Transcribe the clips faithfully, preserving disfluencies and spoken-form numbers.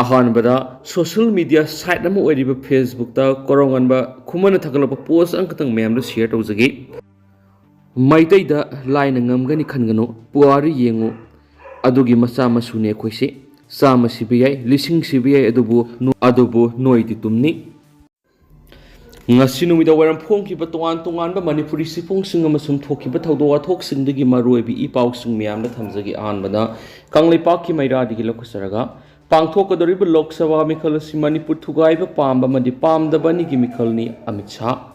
ꯑꯍꯥꯟꯕꯗ social media site ꯑꯃ ꯑꯣꯏꯔꯤꯕ Facebookꯇ ꯀꯣꯔꯧꯉꯥꯟꯕ ꯈꯨꯃꯟꯅ ꯊꯥꯒꯠꯂꯛꯄ post ꯑꯃꯈꯛꯇꯪ ꯃꯌꯥꯝꯗ share ꯇꯧꯖꯒꯦ꯫ ꯃꯩꯇꯩꯗ ꯂꯥꯏꯅ ꯉꯝꯒꯅꯤ ꯈꯟꯒꯅꯨ, ꯄꯨꯋꯥꯔꯤ ꯌꯦꯡꯉꯨ, ꯑꯗꯨꯒꯤ ꯃꯆꯥ ꯃꯁꯨꯅꯤ ꯑꯩꯈꯣꯏꯁꯦ꯫ ꯆꯥꯝꯃ ꯁꯤꯕ ꯌꯥꯏ, ꯂꯤꯁꯤꯡ ꯁꯤꯕ ꯌꯥꯏ, ꯑꯗꯨꯕꯨ ꯅꯣ-, ꯑꯗꯨꯕꯨ ꯅꯣꯏꯗꯤ ꯇꯨꯝꯅꯤ꯫ ꯉꯁꯤ ꯅꯨꯃꯤꯗꯥꯡ ꯋꯥꯏꯔꯝ ꯐꯣꯡꯈꯤꯕ ꯇꯣꯉꯥꯟ ꯇꯣꯉꯥꯟꯕ ꯃꯅꯤꯄꯨꯔꯤ ꯆꯦꯐꯣꯡꯁꯤꯡ ꯑꯃꯁꯨꯡ ꯊꯣꯛꯈꯤꯕ ꯊꯧꯗꯣꯛ ꯋꯥꯊꯣꯛꯁꯤꯡꯗꯒꯤ ꯃꯔꯨꯑꯣꯏꯕ ꯏ ꯄꯥꯎꯁꯤꯡ ꯃꯌꯥꯝꯗ ꯊꯝꯖꯒꯦ꯫ ꯑꯍꯥꯟꯕꯗ ꯀꯪꯂꯩꯄꯥꯛꯀꯤ ꯃꯩꯔꯥꯗꯒꯤ ꯂꯧꯈꯠꯆꯔꯒ, ꯄꯥꯡꯊꯣꯛꯀꯗꯧꯔꯤꯕ ꯂꯣꯛ ꯁꯚꯥ ꯃꯤꯈꯜ ꯑꯁꯤ ꯃꯅꯤꯄꯨꯔ ꯊꯨꯒꯥꯏꯕ ꯄꯥꯝꯕ ꯑꯃꯗꯤ ꯄꯥꯝꯗꯕ ꯑꯅꯤꯒꯤ ꯃꯤꯈꯜꯅꯤ꯫ Amit Shah.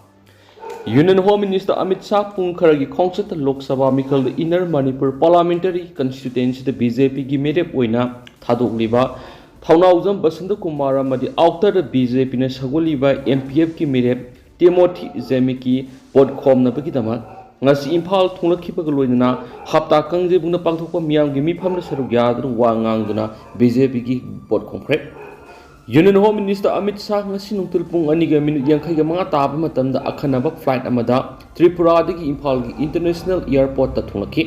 Union Home Minister Amit Shah ꯄꯨꯡ ꯈꯔꯒꯤ ꯈꯣꯡꯆꯠꯇ Lok Sabha ꯃꯤꯈꯜꯗ Inner Manipur Parliamentary Constituencyꯗ BJPꯒꯤ ꯃꯤꯔꯦꯞ ꯑꯣꯏꯅ ꯊꯥꯗꯣꯛꯂꯤꯕ ꯊꯧꯅꯥꯎꯖꯝ ꯕꯁꯟꯇ ꯀꯨꯃꯥꯔ ꯑꯃꯗꯤ Outerꯗ BJPꯅ ꯁꯧꯒꯠꯂꯤꯕ MPFꯀꯤ ꯃꯤꯔꯦꯞ ꯇꯤꯃꯣꯊꯤ ꯖꯦꯃꯤꯀꯤ ꯚꯣꯠ ꯈꯣꯝꯅꯕꯒꯤꯗꯃꯛ ꯉꯁꯤ ꯏꯝꯐꯥꯜ ꯊꯨꯡꯂꯛꯈꯤꯕꯒ ꯂꯣꯏꯅꯅ ꯍꯞꯇꯥ ꯀꯥꯡꯖꯩꯕꯨꯡꯗ ꯄꯥꯡꯊꯣꯛꯄ ꯃꯤꯌꯥꯝꯒꯤ ꯃꯤꯐꯝꯗ ꯁꯔꯨꯛ ꯌꯥꯗꯨꯅ ꯋꯥ ꯉꯥꯡꯗꯨꯅ BJPꯒꯤ ꯚꯣꯠ ꯈꯣꯝꯈ꯭ꯔꯦ꯫ Union Home Minister Amit Shah ꯉꯁꯤ ꯅꯨꯡꯊꯤꯜ ꯄꯨꯡ ꯑꯅꯤꯒ ꯃꯤꯅꯤꯠ ꯌꯥꯡꯈꯩꯒ ꯃꯉꯥ ꯇꯥꯕ ꯃꯇꯝꯗ ꯑꯈꯟꯅꯕ flight ꯑꯃꯗ ꯇ꯭ꯔꯤꯄꯨꯔꯥꯗꯒꯤ ꯏꯝꯐꯥꯜꯒꯤ International Airportꯇ ꯊꯨꯡꯂꯛꯈꯤ꯫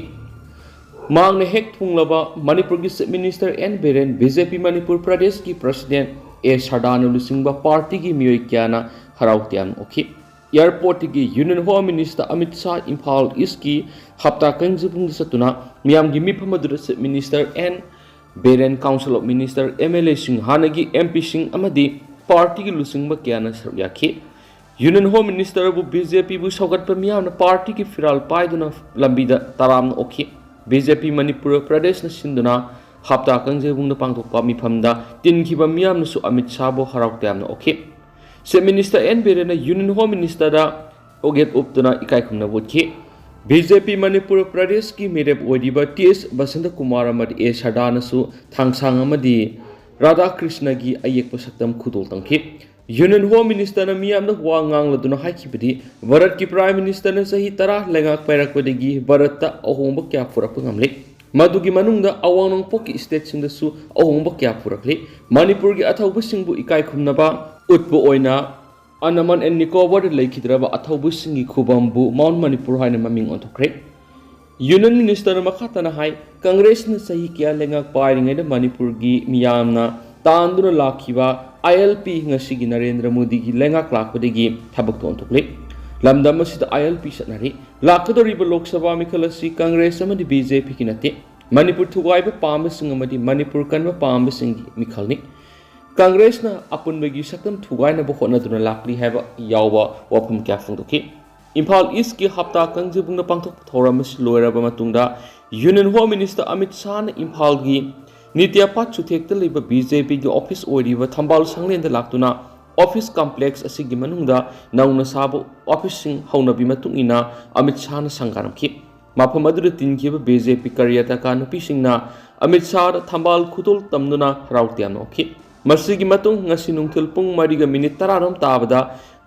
ꯃꯍꯥꯛꯅ ꯍꯦꯛ ꯊꯨꯡꯂꯕ ꯃꯅꯤꯄꯨꯔꯒꯤ Chief Minister N Biren, BJP Manipur ꯄ꯭ꯔꯗꯦꯁꯀꯤ President ꯑꯦ ꯁꯔꯗꯥꯅ ꯂꯨꯆꯤꯡꯕ partyꯒꯤ ꯃꯤꯑꯣꯏ ꯀꯌꯥꯅ ꯍꯔꯥꯎ ꯇꯌꯥꯝꯅ ꯑꯣꯛꯈꯤ꯫ Airportꯇꯒꯤ Union Home Minister Amit Shah Imphal Eastꯀꯤ ꯍꯞꯇꯥ ꯀꯥꯡꯖꯩꯕꯨꯡꯗ ꯆꯠꯇꯨꯅ ꯃꯤꯌꯥꯝꯒꯤ ꯃꯤꯐꯝ ꯑꯗꯨꯗ Chief Minister N Biren, Council of Minister, MLAꯁꯤꯡ, ꯍꯥꯟꯅꯒꯤ MPꯁꯤꯡ ꯑꯃꯗꯤ partyꯒꯤ ꯂꯨꯆꯤꯡꯕ ꯀꯌꯥꯅ ꯁꯔꯨꯛ ꯌꯥꯈꯤ꯫ Union Home Ministerꯕꯨ BJPꯕꯨ ꯁꯧꯒꯠꯄ ꯃꯤꯌꯥꯝꯅ partyꯒꯤ ꯐꯤꯔꯥꯜ ꯄꯥꯏꯗꯨꯅ ꯂꯝꯕꯤꯗ ꯇꯔꯥꯝꯅ ꯑꯣꯛꯈꯤ꯫ BJP ꯃꯅꯤꯄꯨꯔ ꯄ꯭ꯔꯗꯦꯁꯅ ꯁꯤꯟꯗꯨꯅ ꯍꯞꯇꯥ ꯀꯥꯡꯖꯩꯕꯨꯡꯗ ꯄꯥꯡꯊꯣꯛꯄ ꯃꯤꯐꯝꯗ ꯇꯤꯟꯈꯤꯕ ꯃꯤꯌꯥꯝꯅꯁꯨ ꯑꯃꯤꯠ ꯁꯥꯍꯕꯨ ꯍꯔꯥꯎ ꯇꯌꯥꯝꯅ ꯑꯣꯛꯈꯤ꯫ Chief Minister ꯑꯦꯟ ꯕꯤꯔꯦꯟꯅ Union Home Ministerꯗ ꯀꯣꯛꯌꯦꯠ ꯎꯞꯇꯨꯅ ꯏꯀꯥꯏ ꯈꯨꯝꯅꯕ ꯎꯠꯈꯤ꯫ BJP ꯃꯅꯤꯄꯨꯔ ꯄ꯭ꯔꯗꯦꯁꯀꯤ ꯃꯤꯔꯦꯞ ꯑꯣꯏꯔꯤꯕ ꯇꯤ ꯑꯦꯁ ꯕꯁꯟꯇ ꯀꯨꯃꯥꯔ ꯑꯃꯗꯤ ꯑꯦ ꯁꯔꯗꯥꯅꯁꯨ ꯊꯥꯡꯁꯥꯡ ꯑꯃꯗꯤ ꯔꯥꯙꯥꯀ꯭ꯔꯤꯁꯅꯒꯤ ꯑꯌꯦꯛꯄ ꯁꯛꯇꯝ ꯈꯨꯗꯣꯜ ꯇꯝꯈꯤ꯫ Union Home Ministerꯅ ꯃꯤꯌꯥꯝꯗ ꯋꯥ ꯉꯥꯡꯂꯗꯨꯅ ꯍꯥꯏꯈꯤꯕꯗꯤ, ꯚꯥꯔꯠꯀꯤ Prime Ministerꯅ ꯆꯍꯤ ꯇꯔꯥ ꯂꯩꯉꯥꯛ ꯄꯥꯏꯔꯛꯄꯗꯒꯤ ꯚꯥꯔꯠꯇ ꯑꯍꯣꯡꯕ ꯀꯌꯥ ꯄꯨꯔꯛꯄ ꯉꯝꯂꯦ꯫ ꯃꯗꯨꯒꯤ ꯃꯅꯨꯡꯗ ꯑꯋꯥꯡ ꯅꯣꯡꯄꯣꯛꯀꯤ stateꯁꯤꯡꯗꯁꯨ ꯑꯍꯣꯡꯕ ꯀꯌꯥ ꯄꯨꯔꯛꯂꯦ꯫ ꯃꯅꯤꯄꯨꯔꯒꯤ ꯑꯊꯧꯕꯁꯤꯡꯕꯨ ꯏꯀꯥꯏ ꯈꯨꯝꯅꯕ ꯎꯠꯄ ꯑꯣꯏꯅ Andaman and Nicobarꯗ ꯂꯩꯈꯤꯗ꯭ꯔꯕ ꯑꯊꯧꯕꯁꯤꯡꯒꯤ ꯈꯨꯕꯝꯕꯨ Mount Manipur ꯍꯥꯏꯅ ꯃꯃꯤꯡ ꯑꯣꯟꯊꯣꯛꯈ꯭ꯔꯦ꯫ Union Ministerꯅ ꯃꯈꯥ ꯇꯥꯅ ꯍꯥꯏ, ꯀꯪꯒ꯭ꯔꯦꯁꯅ ꯆꯍꯤ ꯀꯌꯥ ꯂꯩꯉꯥꯛ ꯄꯥꯏꯔꯤꯉꯩꯗ ꯃꯅꯤꯄꯨꯔꯒꯤ ꯃꯤꯌꯥꯝꯅ ꯇꯥꯟꯗꯨꯅ ꯂꯥꯛꯈꯤꯕ ILP ꯉꯁꯤꯒꯤ ꯅꯔꯦꯟꯗ꯭ꯔ ꯃꯣꯗꯤꯒꯤ ꯂꯩꯉꯥꯛ ꯂꯥꯛꯄꯗꯒꯤ ꯊꯕꯛꯇ ꯑꯣꯟꯊꯣꯛꯂꯦ꯫ ꯂꯝꯗꯝ ꯑꯁꯤꯗ ILP ꯆꯠꯅꯔꯤ꯫ ꯂꯥꯛꯀꯗꯧꯔꯤꯕ ꯂꯣꯛ ꯁꯚꯥ ꯃꯤꯈꯜ ꯑꯁꯤ ꯀꯪꯒ꯭ꯔꯦꯁ ꯑꯃꯗꯤ BJPꯒꯤ ꯅꯠꯇꯦ꯫ ꯃꯅꯤꯄꯨꯔ ꯊꯨꯒꯥꯏꯕ ꯄꯥꯝꯕꯁꯤꯡ ꯑꯃꯗꯤ ꯃꯅꯤꯄꯨꯔ ꯀꯟꯕ ꯄꯥꯝꯕꯁꯤꯡꯒꯤ ꯃꯤꯈꯜꯅꯤ꯫ ꯀꯪꯒ꯭ꯔꯦꯁꯅ ꯑꯄꯨꯟꯕꯒꯤ ꯁꯛꯇꯝ ꯊꯨꯒꯥꯏꯅꯕ ꯍꯣꯠꯅꯗꯨꯅ ꯂꯥꯛꯂꯤ ꯍꯥꯏꯕ ꯌꯥꯎꯕ ꯋꯥꯐꯝ ꯀꯌꯥ ꯐꯣꯡꯗꯣꯛꯈꯤ꯫ ꯏꯝꯐꯥꯜ ꯏꯁꯀꯤ ꯍꯞꯇꯥ ꯀꯥꯡꯖꯩꯕꯨꯡꯗ ꯄꯥꯡꯊꯣꯛꯄ ꯊꯧꯔꯝ ꯑꯁꯤ ꯂꯣꯏꯔꯕ ꯃꯇꯨꯡꯗ Union Home Minister ꯑꯃꯤꯠ ꯁꯥꯍꯅ ꯏꯝꯐꯥꯜꯒꯤ ꯅꯤꯇ꯭ꯌꯥ ꯄꯥꯠ ꯆꯨꯊꯦꯛꯇ ꯂꯩꯕ BJPꯒꯤ ꯑꯣꯐꯤꯁ ꯑꯣꯏꯔꯤꯕ ꯊꯝꯕꯥꯜ ꯁꯪꯂꯦꯟꯗ ꯂꯥꯛꯇꯨꯅ ꯑꯣꯐꯤꯁ ꯀꯝꯄ꯭ꯂꯦꯛꯁ ꯑꯁꯤꯒꯤ ꯃꯅꯨꯡꯗ ꯅꯧꯅ ꯁꯥꯕ ꯑꯣꯐꯤꯁꯁꯤꯡ ꯍꯧꯅꯕꯤ ꯃꯇꯨꯡ ꯏꯟꯅ ꯑꯃꯤꯠ ꯁꯥꯍꯅ ꯁꯪꯒꯥꯔꯝꯈꯤ꯫ ꯃꯐꯝ ꯑꯗꯨꯗ ꯇꯤꯟꯈꯤꯕ BJP ꯀꯥꯔꯌꯥꯇꯀꯥ ꯅꯨꯄꯤꯁꯤꯡꯅ ꯑꯃꯤꯠ ꯁꯥꯍꯗ ꯊꯝꯕꯥꯜ ꯈꯨꯗꯣꯜ ꯇꯝꯗꯨꯅ ꯍꯔꯥꯎ ꯇꯌꯥꯝꯅ ꯑꯣꯛꯈꯤ꯫ ꯃꯁꯤꯒꯤ ꯃꯇꯨꯡ ꯉꯁꯤ ꯅꯨꯡꯊꯤꯜ ꯄꯨꯡ ꯃꯔꯤꯒ ꯃꯤꯅꯤꯠ ꯇꯔꯥꯔꯣꯝ ꯇꯥꯕꯗ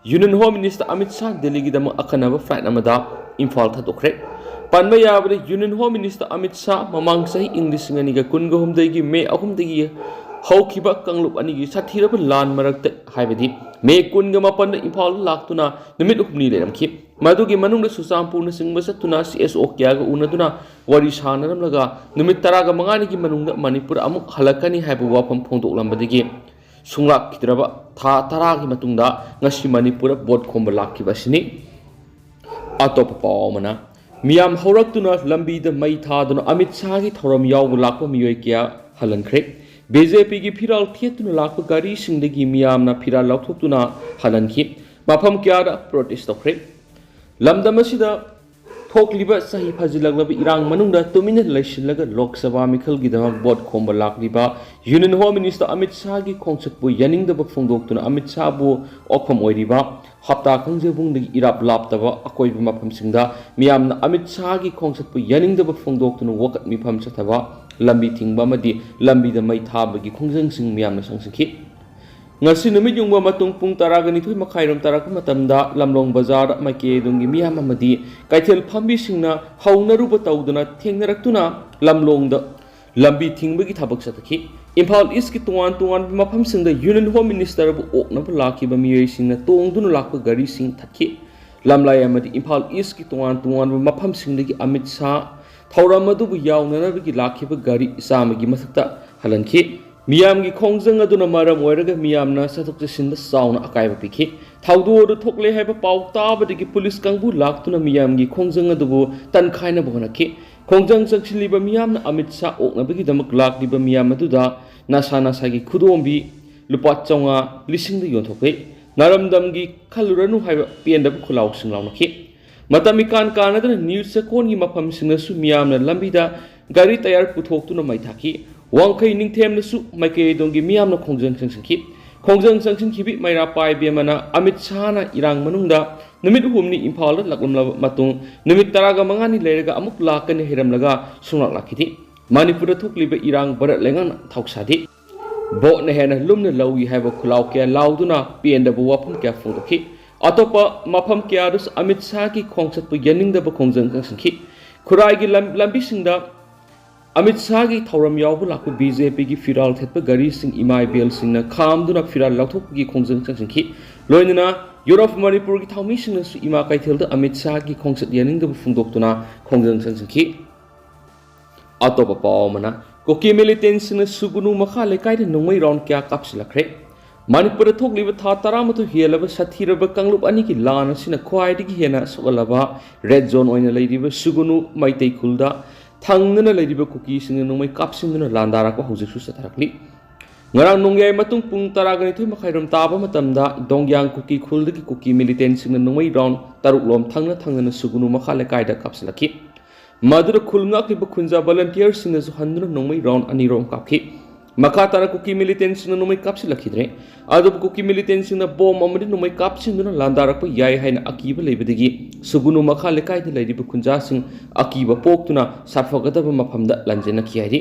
Union Home Minister Amit Shah ꯗꯦꯜꯂꯤꯒꯤꯗꯃꯛ ꯑꯈꯟꯅꯕ ꯐ꯭ꯂꯥꯏꯠ ꯑꯃꯗ ꯏꯝꯐꯥꯜ ꯊꯥꯗꯣꯛꯈ꯭ꯔꯦ꯫ ꯄꯟꯕ ꯌꯥꯕꯗ, Union Home Minister Amit Shah ꯃꯃꯥꯡ ꯆꯍꯤ ꯏꯪ ꯂꯤꯁꯤꯡ ꯑꯅꯤꯒ ꯀꯨꯟꯒ ꯍꯨꯝꯗꯣꯏꯒꯤ ꯃꯦ ꯑꯍꯨꯝꯗꯒꯤ ꯍꯧꯈꯤꯕ ꯀꯥꯡꯂꯨꯞ ꯑꯅꯤꯒꯤ ꯁꯥꯊꯤꯔꯕ ꯂꯥꯟ ꯃꯔꯛꯇ, ꯍꯥꯏꯕꯗꯤ ꯃꯦ ꯀꯨꯟꯒ ꯃꯥꯄꯟꯗ ꯏꯝꯐꯥꯜꯗ ꯂꯥꯛꯇꯨꯅ ꯅꯨꯃꯤꯠ ꯍꯨꯝꯅꯤ ꯂꯩꯔꯝꯈꯤ꯫ ꯃꯗꯨꯒꯤ ꯃꯅꯨꯡꯗ ꯆꯨꯔꯆꯥꯟꯄꯨꯔꯅꯆꯤꯡꯕ ꯆꯠꯇꯨꯅ CSO ꯀꯌꯥꯒ ꯎꯅꯗꯨꯅ ꯋꯥꯔꯤ ꯁꯥꯟꯅꯔꯝꯂꯒ ꯅꯨꯃꯤꯠ ꯇꯔꯥꯒ ꯃꯉꯥꯅꯤꯒꯤ ꯃꯅꯨꯡꯗ ꯃꯅꯤꯄꯨꯔ ꯑꯃꯨꯛ ꯍꯜꯂꯛꯀꯅꯤ ꯍꯥꯏꯕ ꯋꯥꯐꯝ ꯐꯣꯡꯗꯣꯛꯂꯝꯕꯗꯒꯤ ꯁꯨꯡꯂꯥꯛꯈꯤꯗ꯭ꯔꯕ ꯊꯥ ꯇꯔꯥꯒꯤ ꯃꯇꯨꯡꯗ ꯉꯁꯤ ꯃꯅꯤꯄꯨꯔꯗ ꯚꯣꯠ ꯈꯣꯝꯕ ꯂꯥꯛꯈꯤꯕ ꯑꯁꯤꯅꯤ꯫ ꯑꯇꯣꯞꯄ ꯄꯥꯎ ꯑꯃꯅ, ꯃꯤꯌꯥꯝ ꯍꯧꯔꯛꯇꯨꯅ ꯂꯝꯕꯤꯗ ꯃꯩ ꯊꯥꯗꯨꯅ ꯑꯃꯤꯠ ꯁꯥꯍꯒꯤ ꯊꯧꯔꯝ ꯌꯥꯎꯕ ꯂꯥꯛꯄ ꯃꯤꯑꯣꯏ ꯀꯌꯥ ꯍꯜꯍꯟꯈ꯭ꯔꯦ꯫ BJPꯒꯤ ꯐꯤꯔꯥꯜ ꯊꯦꯠꯇꯨꯅ ꯂꯥꯛꯄ ꯒꯥꯔꯤꯁꯤꯡꯗꯒꯤ ꯃꯤꯌꯥꯝꯅ ꯐꯤꯔꯥꯜ ꯂꯧꯊꯣꯛꯇꯨꯅ ꯍꯜꯍꯟꯈꯤ꯫ ꯃꯐꯝ ꯀꯌꯥꯗ ꯄ꯭ꯔꯣꯇꯦꯁ ꯇꯧꯈ꯭ꯔꯦ꯫ ꯂꯝꯗꯝ ꯑꯁꯤꯗ ꯊꯣꯛꯂꯤꯕ ꯆꯍꯤ ꯐꯥꯖꯤꯜꯂꯛꯂꯕ ꯏꯔꯥꯡ ꯃꯅꯨꯡꯗ ꯇꯨꯃꯤꯟꯅ ꯂꯩꯁꯤꯜꯂꯒ ꯂꯣꯛ ꯁꯚꯥ ꯃꯤꯈꯜꯒꯤꯗꯃꯛ ꯚꯣꯠ ꯈꯣꯝꯕ ꯂꯥꯛꯂꯤꯕ Union Home Minister ꯑꯃꯤꯠ ꯁꯥꯍꯒꯤ ꯈꯣꯡꯆꯠꯄꯨ ꯌꯥꯅꯤꯡꯗꯕ ꯐꯣꯡꯗꯣꯛꯇꯨꯅ ꯑꯃꯤꯠ ꯁꯥꯍꯕꯨ ꯑꯣꯛꯐꯝ ꯑꯣꯏꯔꯤꯕ ꯍꯞꯇꯥ ꯀꯥꯡꯖꯩꯕꯨꯡꯗꯒꯤ ꯏꯔꯥꯞ ꯂꯥꯞꯇꯕ ꯑꯀꯣꯏꯕ ꯃꯐꯝꯁꯤꯡꯗ ꯃꯤꯌꯥꯝꯅ ꯑꯃꯤꯠ ꯁꯥꯍꯒꯤ ꯈꯣꯡꯆꯠꯄꯨ ꯌꯥꯅꯤꯡꯗꯕ ꯐꯣꯡꯗꯣꯛꯇꯨꯅ ꯋꯥꯀꯠ ꯃꯤꯐꯝ ꯆꯠꯊꯕ, ꯂꯝꯕꯤ ꯊꯤꯡꯕ ꯑꯃꯗꯤ ꯂꯝꯕꯤꯗ ꯃꯩ ꯊꯥꯕꯒꯤ ꯈꯣꯡꯖꯪꯁꯤꯡ ꯃꯤꯌꯥꯝꯅ ꯆꯪꯁꯤꯟꯈꯤ꯫ ꯉꯁꯤ ꯅꯨꯃꯤꯠ ꯌꯨꯡꯕ ꯃꯇꯨꯡ ꯄꯨꯡ ꯇꯔꯥꯒ ꯅꯤꯊꯣꯏ ꯃꯈꯥꯏꯔꯣꯝ ꯇꯥꯔꯛꯄ ꯃꯇꯝꯗ ꯂꯝꯂꯣꯡ ꯕꯖꯥꯔꯗ ꯃꯥꯏꯀꯩ ꯑꯗꯨꯝꯒꯤ ꯃꯤꯌꯥꯝ ꯑꯃꯗꯤ ꯀꯩꯊꯦꯜ ꯐꯝꯕꯤꯁꯤꯡꯅ ꯍꯧꯅꯔꯨꯕ ꯇꯧꯗꯨꯅ ꯊꯦꯡꯅꯔꯛꯇꯨꯅ ꯂꯝꯂꯣꯡꯗ ꯂꯝꯕꯤ ꯊꯤꯡꯕꯒꯤ ꯊꯕꯛ ꯆꯠꯊꯈꯤ꯫ ꯏꯝꯐꯥꯜ ꯏꯁꯀꯤ ꯇꯣꯉꯥꯟ ꯇꯣꯉꯥꯟꯕ ꯃꯐꯝꯁꯤꯡꯗ Union Home Ministerꯕꯨ ꯑꯣꯛꯅꯕ ꯂꯥꯛꯈꯤꯕ ꯃꯤꯑꯣꯏꯁꯤꯡꯅ ꯇꯣꯡꯗꯨꯅ ꯂꯥꯛꯄ ꯒꯥꯔꯤꯁꯤꯡ ꯊꯠꯈꯤ꯫ ꯂꯝꯂꯥꯏ ꯑꯃꯗꯤ ꯏꯝꯐꯥꯜ ꯏꯁꯀꯤ ꯇꯣꯉꯥꯟ ꯇꯣꯉꯥꯟꯕ ꯃꯐꯝꯁꯤꯡꯗꯒꯤ ꯑꯃꯤꯠ ꯁꯥꯍ ꯊꯧꯔꯝ ꯑꯗꯨꯕꯨ ꯌꯥꯎꯅꯅꯕꯒꯤ ꯂꯥꯛꯈꯤꯕ ꯒꯥꯔꯤ ꯆꯥꯝꯃꯒꯤ ꯃꯊꯛꯇ ꯍꯜꯍꯟꯈꯤ꯫ ꯃꯤꯌꯥꯝꯒꯤ ꯈꯣꯡꯖꯪ ꯑꯗꯨꯅ ꯃꯔꯝ ꯑꯣꯏꯔꯒ ꯃꯤꯌꯥꯝꯅ ꯆꯠꯊꯣꯛ ꯆꯠꯁꯤꯟꯗ ꯆꯥꯎꯅ ꯑꯀꯥꯏꯕ ꯄꯤꯈꯤ꯫ ꯊꯧꯗꯣꯛ ꯑꯗꯨ ꯊꯣꯛꯂꯦ ꯍꯥꯏꯕ ꯄꯥꯎ ꯇꯥꯕꯗꯒꯤ ꯄꯨꯂꯤꯁ ꯀꯥꯡꯕꯨ ꯂꯥꯛꯇꯨꯅ ꯃꯤꯌꯥꯝꯒꯤ ꯈꯣꯡꯖꯪ ꯑꯗꯨꯕꯨ ꯇꯟꯈꯥꯏꯅꯕ ꯍꯣꯠꯅꯈꯤ꯫ ꯈꯣꯡꯖꯪ ꯆꯪꯁꯤꯜꯂꯤꯕ ꯃꯤꯌꯥꯝꯅ ꯑꯃꯤꯠ ꯁꯥ ꯑꯣꯛꯅꯕꯒꯤꯗꯃꯛ ꯂꯥꯛꯂꯤꯕ ꯃꯤꯌꯥꯝ ꯑꯗꯨꯗ ꯅꯁꯥ ꯅꯁꯥꯒꯤ ꯈꯨꯗꯣꯝꯕꯤ ꯂꯨꯄꯥ ꯆꯥꯝꯃꯉꯥ, ꯂꯤꯁꯤꯡꯗ ꯌꯣꯟꯊꯣꯛꯈꯤ꯫ ꯅꯥꯔꯝꯗꯝꯒꯤ ꯈꯜꯂꯨꯔꯅꯨ ꯍꯥꯏꯕ ꯄꯦꯟꯗꯕ ꯈꯨꯜꯂꯥꯎꯁꯤꯡ ꯂꯥꯎꯅꯈꯤ꯫ ꯃꯇꯝ ꯏꯀꯥꯟ ꯀꯥꯟꯅꯗꯅ ꯅ꯭ꯌꯨꯁ ꯆꯦꯀꯣꯟꯒꯤ ꯃꯐꯝꯁꯤꯡꯅꯁꯨ ꯃꯤꯌꯥꯝꯅ ꯂꯝꯕꯤꯗ ꯒꯥꯔꯤ ꯇꯌꯥꯔ ꯄꯨꯊꯣꯛꯇꯨꯅ ꯃꯩ ꯊꯥꯈꯤ꯫ ꯋꯥꯡꯈꯩ ꯅꯤꯡꯊꯦꯝꯗꯁꯨ ꯃꯥꯏꯀꯩ ꯑꯗꯣꯝꯒꯤ ꯃꯤꯌꯥꯝꯅ ꯈꯣꯡꯖꯪ ꯆꯪꯁꯤꯟꯈꯤ꯫ ꯈꯣꯡꯖꯪ ꯆꯪꯁꯤꯟꯈꯤꯕꯤ ꯃꯩꯔꯥ ꯄꯥꯏꯕꯤ ꯑꯃꯅ ꯑꯃꯤꯠ ꯁꯥꯍꯅ ꯏꯔꯥꯡ ꯃꯅꯨꯡꯗ ꯅꯨꯃꯤꯠ ꯑꯍꯨꯝꯅꯤ ꯏꯝꯐꯥꯜꯗ ꯂꯥꯛꯂꯝꯂꯕ ꯃꯇꯨꯡ ꯅꯨꯃꯤꯠ ꯇꯔꯥꯒ ꯃꯉꯥꯅꯤ ꯂꯩꯔꯒ ꯑꯃꯨꯛ ꯂꯥꯛꯀꯅꯤ ꯍꯥꯏꯔꯝꯂꯒ ꯁꯨꯡꯂꯥꯛ ꯂꯥꯛꯈꯤꯗꯦ꯫ ꯃꯅꯤꯄꯨꯔꯗ ꯊꯣꯛꯂꯤꯕ ꯏꯔꯥꯡ ꯚꯥꯔꯠ ꯂꯩꯉꯥꯛꯅ ꯊꯧꯁꯥꯗꯦ꯫ ꯚꯣꯠꯅ ꯍꯦꯟꯅ ꯂꯨꯝꯅ ꯂꯧꯏ ꯍꯥꯏꯕ ꯈꯨꯜꯂꯥꯎ ꯀꯌꯥ ꯂꯥꯎꯗꯨꯅ ꯄꯦꯟꯗꯕ ꯋꯥꯐꯝ ꯀꯌꯥ ꯐꯣꯡꯗꯣꯛꯈꯤ꯫ ꯑꯇꯣꯞꯄ ꯃꯐꯝ ꯀꯌꯥꯗꯁꯨ ꯑꯃꯤꯠ ꯁꯥꯍꯒꯤ ꯈꯣꯡꯆꯠꯄꯨ ꯌꯥꯅꯤꯡꯗꯕ ꯈꯣꯡꯖꯪ ꯆꯪꯁꯤꯟꯈꯤ꯫ ꯈꯨꯔꯥꯏꯒꯤ ꯂꯝ-, ꯂꯝꯕꯤꯁꯤꯡꯗ ꯑꯃꯤꯠ ꯁꯥꯍꯒꯤ ꯊꯧꯔꯝ ꯌꯥꯎꯕ ꯂꯥꯛꯄ ꯕꯤ ꯖꯦ ꯄꯤꯒꯤ ꯐꯤꯔꯥꯜ ꯊꯦꯠꯄ ꯒꯥꯔꯤꯁꯤꯡ ꯏꯃꯥ ꯏꯕꯦꯜꯁꯤꯡꯅ ꯈꯥꯝꯗꯨꯅ ꯐꯤꯔꯥꯜ ꯂꯧꯊꯣꯛꯄꯒꯤ ꯈꯣꯡꯖꯪ ꯆꯪꯁꯤꯟꯈꯤ꯫ ꯂꯣꯏꯅꯅ ꯌꯨꯔꯣꯞ ꯃꯅꯤꯄꯨꯔꯒꯤ ꯊꯧꯃꯤꯁꯤꯡꯅꯁꯨ ꯏꯃꯥ ꯀꯩꯊꯦꯜꯗ ꯑꯃꯤꯠ ꯁꯥꯍꯒꯤ ꯈꯣꯡꯆꯠ ꯌꯥꯅꯤꯡꯗꯕ ꯐꯣꯡꯗꯣꯛꯇꯨꯅ ꯈꯣꯡꯖꯪ ꯆꯪꯁꯤꯟꯈꯤ꯫ ꯑꯇꯣꯞꯄ ꯄꯥꯎ ꯑꯃꯅ, ꯀꯨꯀꯤ ꯃꯤꯂꯤꯇꯦꯟꯁꯤꯡꯅ ꯁꯨꯒꯨꯅꯨ ꯃꯈꯥ ꯂꯩꯀꯥꯏꯗ ꯅꯣꯡꯃꯩ ꯔꯥꯎꯟ ꯀꯌꯥ ꯀꯥꯞꯁꯤꯜꯂꯛꯈ꯭ꯔꯦ꯫ ꯃꯅꯤꯄꯨꯔꯗ ꯊꯣꯛꯂꯤꯕ ꯊꯥ ꯇꯔꯥꯃꯥꯊꯣꯏ ꯍꯦꯜꯂꯕ ꯁꯥꯊꯤꯔꯕ ꯀꯥꯡꯂꯨꯞ ꯑꯅꯤꯒꯤ ꯂꯥꯟ ꯑꯁꯤꯅ ꯈ꯭ꯋꯥꯏꯗꯒꯤ ꯍꯦꯟꯅ ꯁꯣꯛꯍꯜꯂꯕ ꯔꯦꯗ ꯖꯣꯟ ꯑꯣꯏꯅ ꯂꯩꯔꯤꯕ ꯁꯨꯒꯨꯅꯨ ꯃꯩꯇꯩ ꯈꯨꯜꯗ ꯊꯪꯅꯅ ꯂꯩꯔꯤꯕ ꯀꯨꯀꯤꯁꯤꯡꯅ ꯅꯣꯡꯃꯩ ꯀꯥꯞꯁꯤꯟꯗꯨꯅ ꯂꯥꯟꯗꯥꯔꯛꯄ ꯍꯧꯖꯤꯛꯁꯨ ꯆꯠꯊꯔꯛꯂꯤ꯫ ꯉꯔꯥꯡ ꯅꯣꯡꯌꯥꯏ ꯃꯇꯨꯡ ꯄꯨꯡ ꯇꯔꯥꯒ ꯅꯤꯊꯣꯏ ꯃꯈꯥꯏꯔꯣꯝ ꯇꯥꯕ ꯃꯇꯝꯗ ꯗꯣꯡꯌꯥꯡ ꯀꯨꯀꯤ ꯈꯨꯜꯗꯒꯤ ꯀꯨꯀꯤ ꯃꯤꯂꯤꯇꯦꯟꯁꯤꯡꯅ ꯅꯣꯡꯃꯩ ꯔꯥꯎꯟ ꯇꯔꯨꯛꯂꯣꯝ ꯊꯪꯅ ꯊꯪꯅꯅ ꯁꯨꯒꯨꯅꯨ ꯃꯈꯥ ꯂꯩꯀꯥꯏꯗ ꯀꯥꯞꯁꯤꯜꯂꯛꯈꯤ꯫ ꯃꯗꯨꯗ ꯈꯨꯜ ꯉꯥꯛꯂꯤꯕ ꯈꯨꯟꯖꯥ ꯚꯣꯂꯨꯟꯇꯤꯌꯔꯁꯤꯡꯅꯁꯨ ꯍꯟꯗꯨꯅ ꯅꯣꯡꯃꯩ ꯔꯥꯎꯟ ꯑꯅꯤꯔꯣꯝ ꯀꯥꯞꯈꯤ꯫ ꯃꯈꯥ ꯇꯥꯅ ꯀꯨꯀꯤ ꯃꯤꯂꯤꯇꯦꯟꯁꯤꯡꯅ ꯅꯣꯡꯃꯩ ꯀꯥꯞꯁꯤꯜꯂꯛꯈꯤꯗ꯭ꯔꯦ꯫ ꯑꯗꯨꯕꯨ ꯀꯨꯀꯤ ꯃꯤꯂꯤꯇꯦꯟꯁꯤꯡꯅ ꯕꯣꯝ ꯑꯃꯗꯤ ꯅꯣꯡꯃꯩ ꯀꯥꯞꯁꯤꯟꯗꯨꯅ ꯂꯥꯟꯗꯥꯔꯛꯄ ꯌꯥꯏ ꯍꯥꯏꯅ ꯑꯀꯤꯕ ꯂꯩꯕꯗꯒꯤ ꯁꯨꯒꯨꯅꯨ ꯃꯈꯥ ꯂꯩꯀꯥꯏꯗ ꯂꯩꯔꯤꯕ ꯈꯨꯟꯖꯥꯁꯤꯡ ꯑꯀꯤꯕ ꯄꯣꯛꯇꯨꯅ ꯁꯥꯐꯒꯗꯕ ꯃꯐꯝꯗ ꯂꯥꯟꯖꯦꯟꯅꯈꯤ ꯍꯥꯏꯔꯤ꯫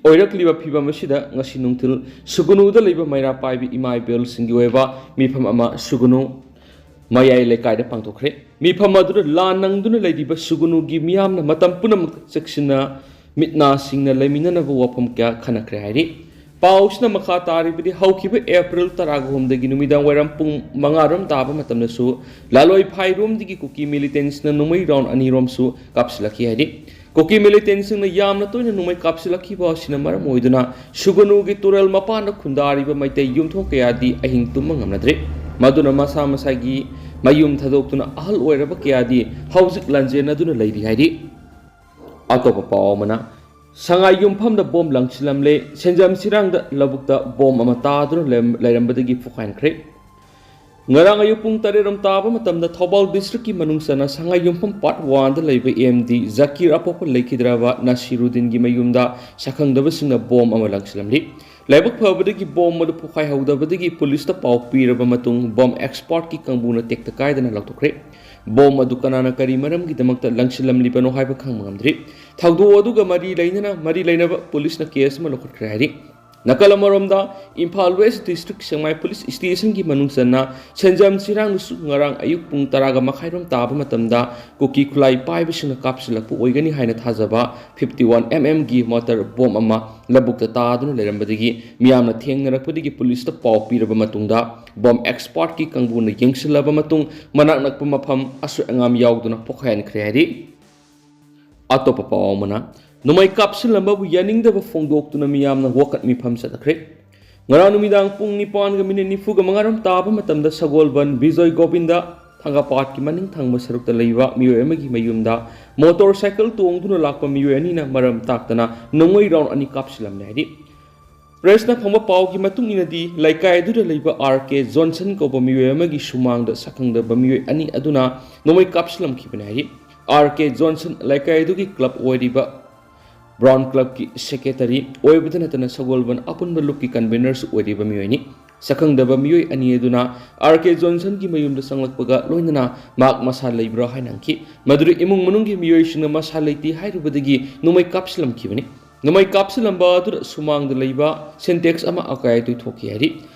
ꯑꯣꯏꯔꯛꯂꯤꯕ ꯐꯤꯕꯝ ꯑꯁꯤꯗ ꯉꯁꯤ ꯅꯨꯡꯊꯤꯜ ꯁꯨꯒꯨꯅꯨꯗ ꯂꯩꯕ ꯃꯩꯔꯥ ꯄꯥꯏꯕꯤ ꯏꯃꯥ ꯏꯕꯦꯜꯁꯤꯡꯒꯤ ꯑꯣꯏꯕ ꯃꯤꯐꯝ ꯑꯃ ꯁꯨꯒꯨꯅꯨ ꯃꯌꯥꯏ ꯂꯩꯀꯥꯏꯗ ꯄꯥꯡꯊꯣꯛꯈ꯭ꯔꯦ꯫ ꯃꯤꯐꯝ ꯑꯗꯨꯗ ꯂꯥꯟ ꯅꯪꯗꯨꯅ ꯂꯩꯔꯤꯕ ꯁꯨꯒꯨꯅꯨꯒꯤ ꯃꯤꯌꯥꯝꯅ ꯃꯇꯝ ꯄꯨꯝꯅꯃꯛꯇ ꯆꯦꯛꯁꯤꯟꯅ ꯃꯤꯠ ꯅꯥ ꯁꯤꯡꯅ ꯂꯩꯃꯤꯟꯅꯅꯕ ꯋꯥꯐꯝ ꯀꯌꯥ ꯈꯟꯅꯈ꯭ꯔꯦ ꯍꯥꯏꯔꯤ꯫ ꯄꯥꯎꯁꯤꯅ ꯃꯈꯥ ꯇꯥꯔꯤꯕꯗꯤ, ꯍꯧꯈꯤꯕ ꯑꯦꯄ꯭ꯔꯤꯜ ꯇꯔꯥꯒ ꯍꯨꯝꯗꯒꯤ ꯅꯨꯃꯤꯗꯥꯡ ꯋꯥꯏꯔꯝ ꯄꯨꯡ ꯃꯉꯥ ꯔꯣꯝ ꯇꯥꯕ ꯃꯇꯝꯗꯁꯨ ꯂꯥꯂꯣꯏ ꯐꯥꯏꯔꯣꯝꯗꯒꯤ ꯀꯨꯀꯤ ꯃꯤꯂꯤꯇꯦꯟꯁꯅ ꯅꯣꯡꯃꯩ ꯔꯥꯎꯟ ꯑꯅꯤꯔꯣꯝꯁꯨ ꯀꯥꯞꯁꯤꯜꯂꯛꯈꯤ ꯍꯥꯏꯔꯤ꯫ ꯀꯨꯀꯤ ꯃꯤꯂꯤꯇꯦꯟꯁꯤꯡꯅ ꯌꯥꯝꯅ ꯇꯣꯏꯅ ꯅꯣꯡꯃꯩ ꯀꯥꯞꯁꯤꯜꯂꯛꯈꯤꯕ ꯑꯁꯤꯅ ꯃꯔꯝ ꯑꯣꯏꯗꯨꯅ ꯁꯨꯒꯅꯨꯒꯤ ꯇꯨꯔꯦꯜ ꯃꯄꯥꯟꯗ ꯈꯨꯟꯗꯥꯔꯤꯕ ꯃꯩꯇꯩ ꯌꯨꯝꯊꯣꯡ ꯀꯌꯥꯗꯤ ꯑꯍꯤꯡ ꯇꯨꯝꯕ ꯉꯝꯅꯗ꯭ꯔꯤ꯫ ꯃꯗꯨꯅ ꯃꯁꯥ ꯃꯁꯥꯒꯤ ꯃꯌꯨꯝ ꯊꯥꯗꯣꯛꯇꯨꯅ ꯑꯍꯜ ꯑꯣꯏꯔꯕ ꯀꯌꯥꯗꯤ ꯍꯧꯖꯤꯛ ꯂꯥꯟꯖꯦꯟꯅꯗꯨꯅ ꯂꯩꯔꯤ ꯍꯥꯏꯔꯤ꯫ ꯑꯇꯣꯞꯄ ꯄꯥꯎ ꯑꯃꯅ, ꯁꯉꯥꯏ ꯌꯨꯝꯐꯝꯗ ꯕꯣꯝ ꯂꯪꯁꯤꯜꯂꯝꯂꯦ꯫ ꯁꯦꯟꯖꯝ ꯁꯤꯔꯥꯡꯗ ꯂꯧꯕꯨꯛꯇ ꯕꯣꯝ ꯑꯃ ꯇꯥꯗꯨꯅ ꯂꯩꯔꯝ-, ꯂꯩꯔꯝꯕꯗꯒꯤ ꯄꯣꯈꯥꯏꯈ꯭ꯔꯦ꯫ ꯉꯔꯥꯡ ꯑꯌꯨꯛ ꯄꯨꯡ ꯇꯔꯦꯠ ꯔꯣꯝ ꯇꯥꯕ ꯃꯇꯝꯗ ꯊꯧꯕꯥꯜ ꯗꯤꯁꯇ꯭ꯔꯤꯛꯀꯤ ꯃꯅꯨꯡ ꯆꯟꯅ ꯁꯉꯥꯏ ꯌꯨꯝꯐꯝ ꯄꯥꯔꯠ ꯋꯥꯟꯗ ꯂꯩꯕ ꯑꯦꯝ ꯗꯤ ꯖꯀꯤꯔ ꯑꯄꯣꯛꯄ ꯂꯩꯈꯤꯗ꯭ꯔꯕ ꯅꯁꯤꯔꯨꯗꯤꯟꯒꯤ ꯃꯌꯨꯝꯗ ꯁꯛꯈꯪꯗꯕꯁꯤꯡꯅ ꯕꯣꯝ ꯑꯃ ꯂꯪꯁꯤꯜꯂꯝꯂꯤ꯫ ꯂꯥꯏꯕꯛ ꯐꯕꯗꯒꯤ ꯕꯣꯝ ꯑꯗꯨ ꯄꯣꯈꯥꯏꯍꯧꯗꯕꯗꯒꯤ ꯄꯨꯂꯤꯁꯇ ꯄꯥꯎ ꯄꯤꯔꯕ ꯃꯇꯨꯡ ꯕꯣꯝ ꯑꯦꯛꯁꯄꯥꯔꯠꯀꯤ ꯀꯥꯡꯕꯨꯅ ꯇꯦꯛꯇ ꯀꯥꯏꯗꯅ ꯂꯧꯊꯣꯛꯈ꯭ꯔꯦ꯫ ꯕꯣꯝ ꯑꯗꯨ ꯀꯅꯥꯅ ꯀꯔꯤ ꯃꯔꯝꯒꯤꯗꯃꯛꯇ ꯂꯪꯁꯤꯜꯂꯝꯂꯤꯕꯅꯣ ꯍꯥꯏꯕ ꯈꯪꯕ ꯉꯝꯗ꯭ꯔꯤ꯫ ꯊꯧꯗꯣꯛ ꯑꯗꯨꯒ ꯃꯔꯤ ꯂꯩꯅꯅ, ꯃꯔꯤ ꯂꯩꯅꯕ ꯄꯨꯂꯤꯁꯅ ꯀꯦꯁ ꯑꯃ ꯂꯧꯈꯠꯈ꯭ꯔꯦ ꯍꯥꯏꯔꯤ꯫ ꯅꯥꯀꯜ ꯑꯃꯔꯣꯝꯗ, ꯏꯝꯐꯥꯜ ꯋꯦꯁ ꯗꯤꯁꯇ꯭ꯔꯤꯛ ꯁꯦꯛꯃꯥꯏ ꯄꯨꯂꯤꯁ ꯁ꯭ꯇꯦꯁꯟꯒꯤ ꯃꯅꯨꯡ ꯆꯟꯅ ꯁꯦꯟꯖꯝ ꯁꯤꯔꯥꯡꯗꯁꯨ ꯉꯔꯥꯡ ꯑꯌꯨꯛ ꯄꯨꯡ ꯇꯔꯥꯒ ꯃꯈꯥꯏꯔꯣꯝ ꯇꯥꯕ ꯃꯇꯝꯗ ꯀꯨꯀꯤ ꯈꯨꯠꯂꯥꯏ ꯄꯥꯏꯕꯁꯤꯡꯅ ꯀꯥꯞꯁꯤꯜꯂꯛꯄ ꯑꯣꯏꯒꯅꯤ ꯍꯥꯏꯅ ꯊꯥꯖꯕ ꯐꯤꯐꯇꯤ ꯋꯥꯟ ꯑꯦꯝ ꯑꯦꯝꯒꯤ ꯃꯣꯇꯔ ꯕꯣꯝ ꯑꯃ ꯂꯧꯕꯨꯛꯇ ꯇꯥꯗꯨꯅ ꯂꯩꯔꯝꯕꯗꯒꯤ ꯃꯤꯌꯥꯝꯅ ꯊꯦꯡꯅꯔꯛꯄꯗꯒꯤ ꯄꯨꯂꯤꯁꯇ ꯄꯥꯎ ꯄꯤꯔꯕ ꯃꯇꯨꯡꯗ ꯕꯣꯝ ꯑꯦꯛꯁꯄꯥꯔꯠꯀꯤ ꯀꯥꯡꯕꯨꯅ ꯌꯦꯡꯁꯤꯜꯂꯕ ꯃꯇꯨꯡ ꯃꯅꯥꯛ ꯅꯛꯄ ꯃꯐꯝ ꯑꯁꯣꯏ ꯑꯉꯥꯝ ꯌꯥꯎꯗꯅ ꯄꯣꯈꯥꯏꯍꯟꯈ꯭ꯔꯦ ꯍꯥꯏꯔꯤ꯫ ꯑꯇꯣꯞꯄ ꯄꯥꯎ ꯑꯃꯅ, ꯅꯣꯡꯃꯩ ꯀꯥꯞꯁꯤꯜꯂꯝꯕꯕꯨ ꯌꯥꯅꯤꯡꯗꯕ ꯐꯣꯡꯗꯣꯛꯇꯨꯅ ꯃꯤꯌꯥꯝꯅ ꯋꯥꯀꯠ ꯃꯤꯐꯝ ꯆꯠꯊꯈ꯭ꯔꯦ꯫ ꯉꯔꯥꯡ ꯅꯨꯃꯤꯗꯥꯡ ꯄꯨꯡ ꯅꯤꯄꯥꯟꯒ ꯃꯤꯅꯤꯠ ꯅꯤꯐꯨꯒ ꯃꯉꯥꯔꯣꯝ ꯇꯥꯕ ꯃꯇꯝꯗ ꯁꯒꯣꯜꯕꯟ ꯕꯤꯖꯣꯏ ꯒꯣꯕꯤꯟꯗ ꯊꯪꯒꯥꯄꯥꯠꯀꯤ ꯃꯅꯤꯡ ꯊꯪꯕ ꯁꯔꯨꯛꯇ ꯂꯩꯕ ꯃꯤꯑꯣꯏ ꯑꯃꯒꯤ ꯃꯌꯨꯝꯗ ꯃꯣꯇꯣꯔ ꯁꯥꯏꯀꯜ ꯇꯣꯡꯗꯨꯅ ꯂꯥꯛꯄ ꯃꯤꯑꯣꯏ ꯑꯅꯤꯅ ꯃꯔꯝ ꯇꯥꯛꯇꯅ ꯅꯣꯡꯃꯩ ꯔꯥꯎꯟ ꯑꯅꯤ ꯀꯥꯞꯁꯤꯜꯂꯝꯂꯦ ꯍꯥꯏꯔꯤ꯫ ꯄ꯭ꯔꯦꯁꯅ ꯐꯪꯕ ꯄꯥꯎꯒꯤ ꯃꯇꯨꯡ ꯏꯟꯅꯗꯤ, ꯂꯩꯀꯥꯏ ꯑꯗꯨꯗ ꯂꯩꯕ ꯑꯥꯔ ꯀꯦ ꯖꯣꯟꯁꯟ ꯀꯧꯕ ꯃꯤꯑꯣꯏ ꯑꯃꯒꯤ ꯁꯨꯃꯥꯡꯗ ꯁꯛꯈꯪꯗꯕ ꯃꯤꯑꯣꯏ ꯑꯅꯤ ꯑꯗꯨꯅ ꯅꯣꯡꯃꯩ ꯀꯥꯞꯁꯤꯜꯂꯝꯈꯤꯕꯅꯤ ꯍꯥꯏꯔꯤ꯫ ꯑꯥꯔ ꯀꯦ ꯖꯣꯟꯁꯟ ꯂꯩꯀꯥꯏ ꯑꯗꯨꯒꯤ ꯀ꯭ꯂꯕ ꯑꯣꯏꯔꯤꯕ ꯕ꯭ꯔꯥꯎꯟ ꯀ꯭ꯂꯕꯀꯤ ꯁꯦꯀ꯭ꯔꯦꯇꯔꯤ ꯑꯣꯏꯕꯗ ꯅꯠꯇꯅ ꯁꯒꯣꯜꯕꯟ ꯑꯄꯨꯟꯕ ꯂꯨꯞꯀꯤ ꯀꯟꯚꯦꯅꯔꯁꯨ ꯑꯣꯏꯔꯤꯕ ꯃꯤꯑꯣꯏꯅꯤ꯫ ꯁꯛꯈꯪꯗꯕ ꯃꯤꯑꯣꯏ ꯑꯅꯤ ꯑꯗꯨꯅ ꯑꯥꯔ ꯀꯦ ꯖꯣꯟꯁꯟꯒꯤ ꯃꯌꯨꯝꯗ ꯆꯪꯂꯛꯄꯒ ꯂꯣꯏꯅꯅ ꯃꯍꯥꯛ ꯃꯁꯥ ꯂꯩꯕ꯭ꯔꯥ ꯍꯥꯏꯅ ꯍꯪꯈꯤ꯫ ꯃꯗꯨꯗ ꯏꯃꯨꯡ ꯃꯅꯨꯡꯒꯤ ꯃꯤꯑꯣꯏꯁꯤꯡꯅ ꯃꯁꯥ ꯂꯩꯇꯦ ꯍꯥꯏꯔꯨꯕꯗꯒꯤ ꯅꯣꯡꯃꯩ ꯀꯥꯞꯁꯤꯜꯂꯝꯈꯤꯕꯅꯤ꯫ ꯅꯣꯡꯃꯩ ꯀꯥꯞꯁꯤꯜꯂꯝꯕ ꯑꯗꯨꯗ ꯁꯨꯃꯥꯡꯗ ꯂꯩꯕ ꯁꯤꯟꯇꯦꯛꯁ ꯑꯃ ꯑꯀꯥꯏ ꯑꯇꯣꯏ ꯊꯣꯛꯈꯤ ꯍꯥꯏꯔꯤ꯫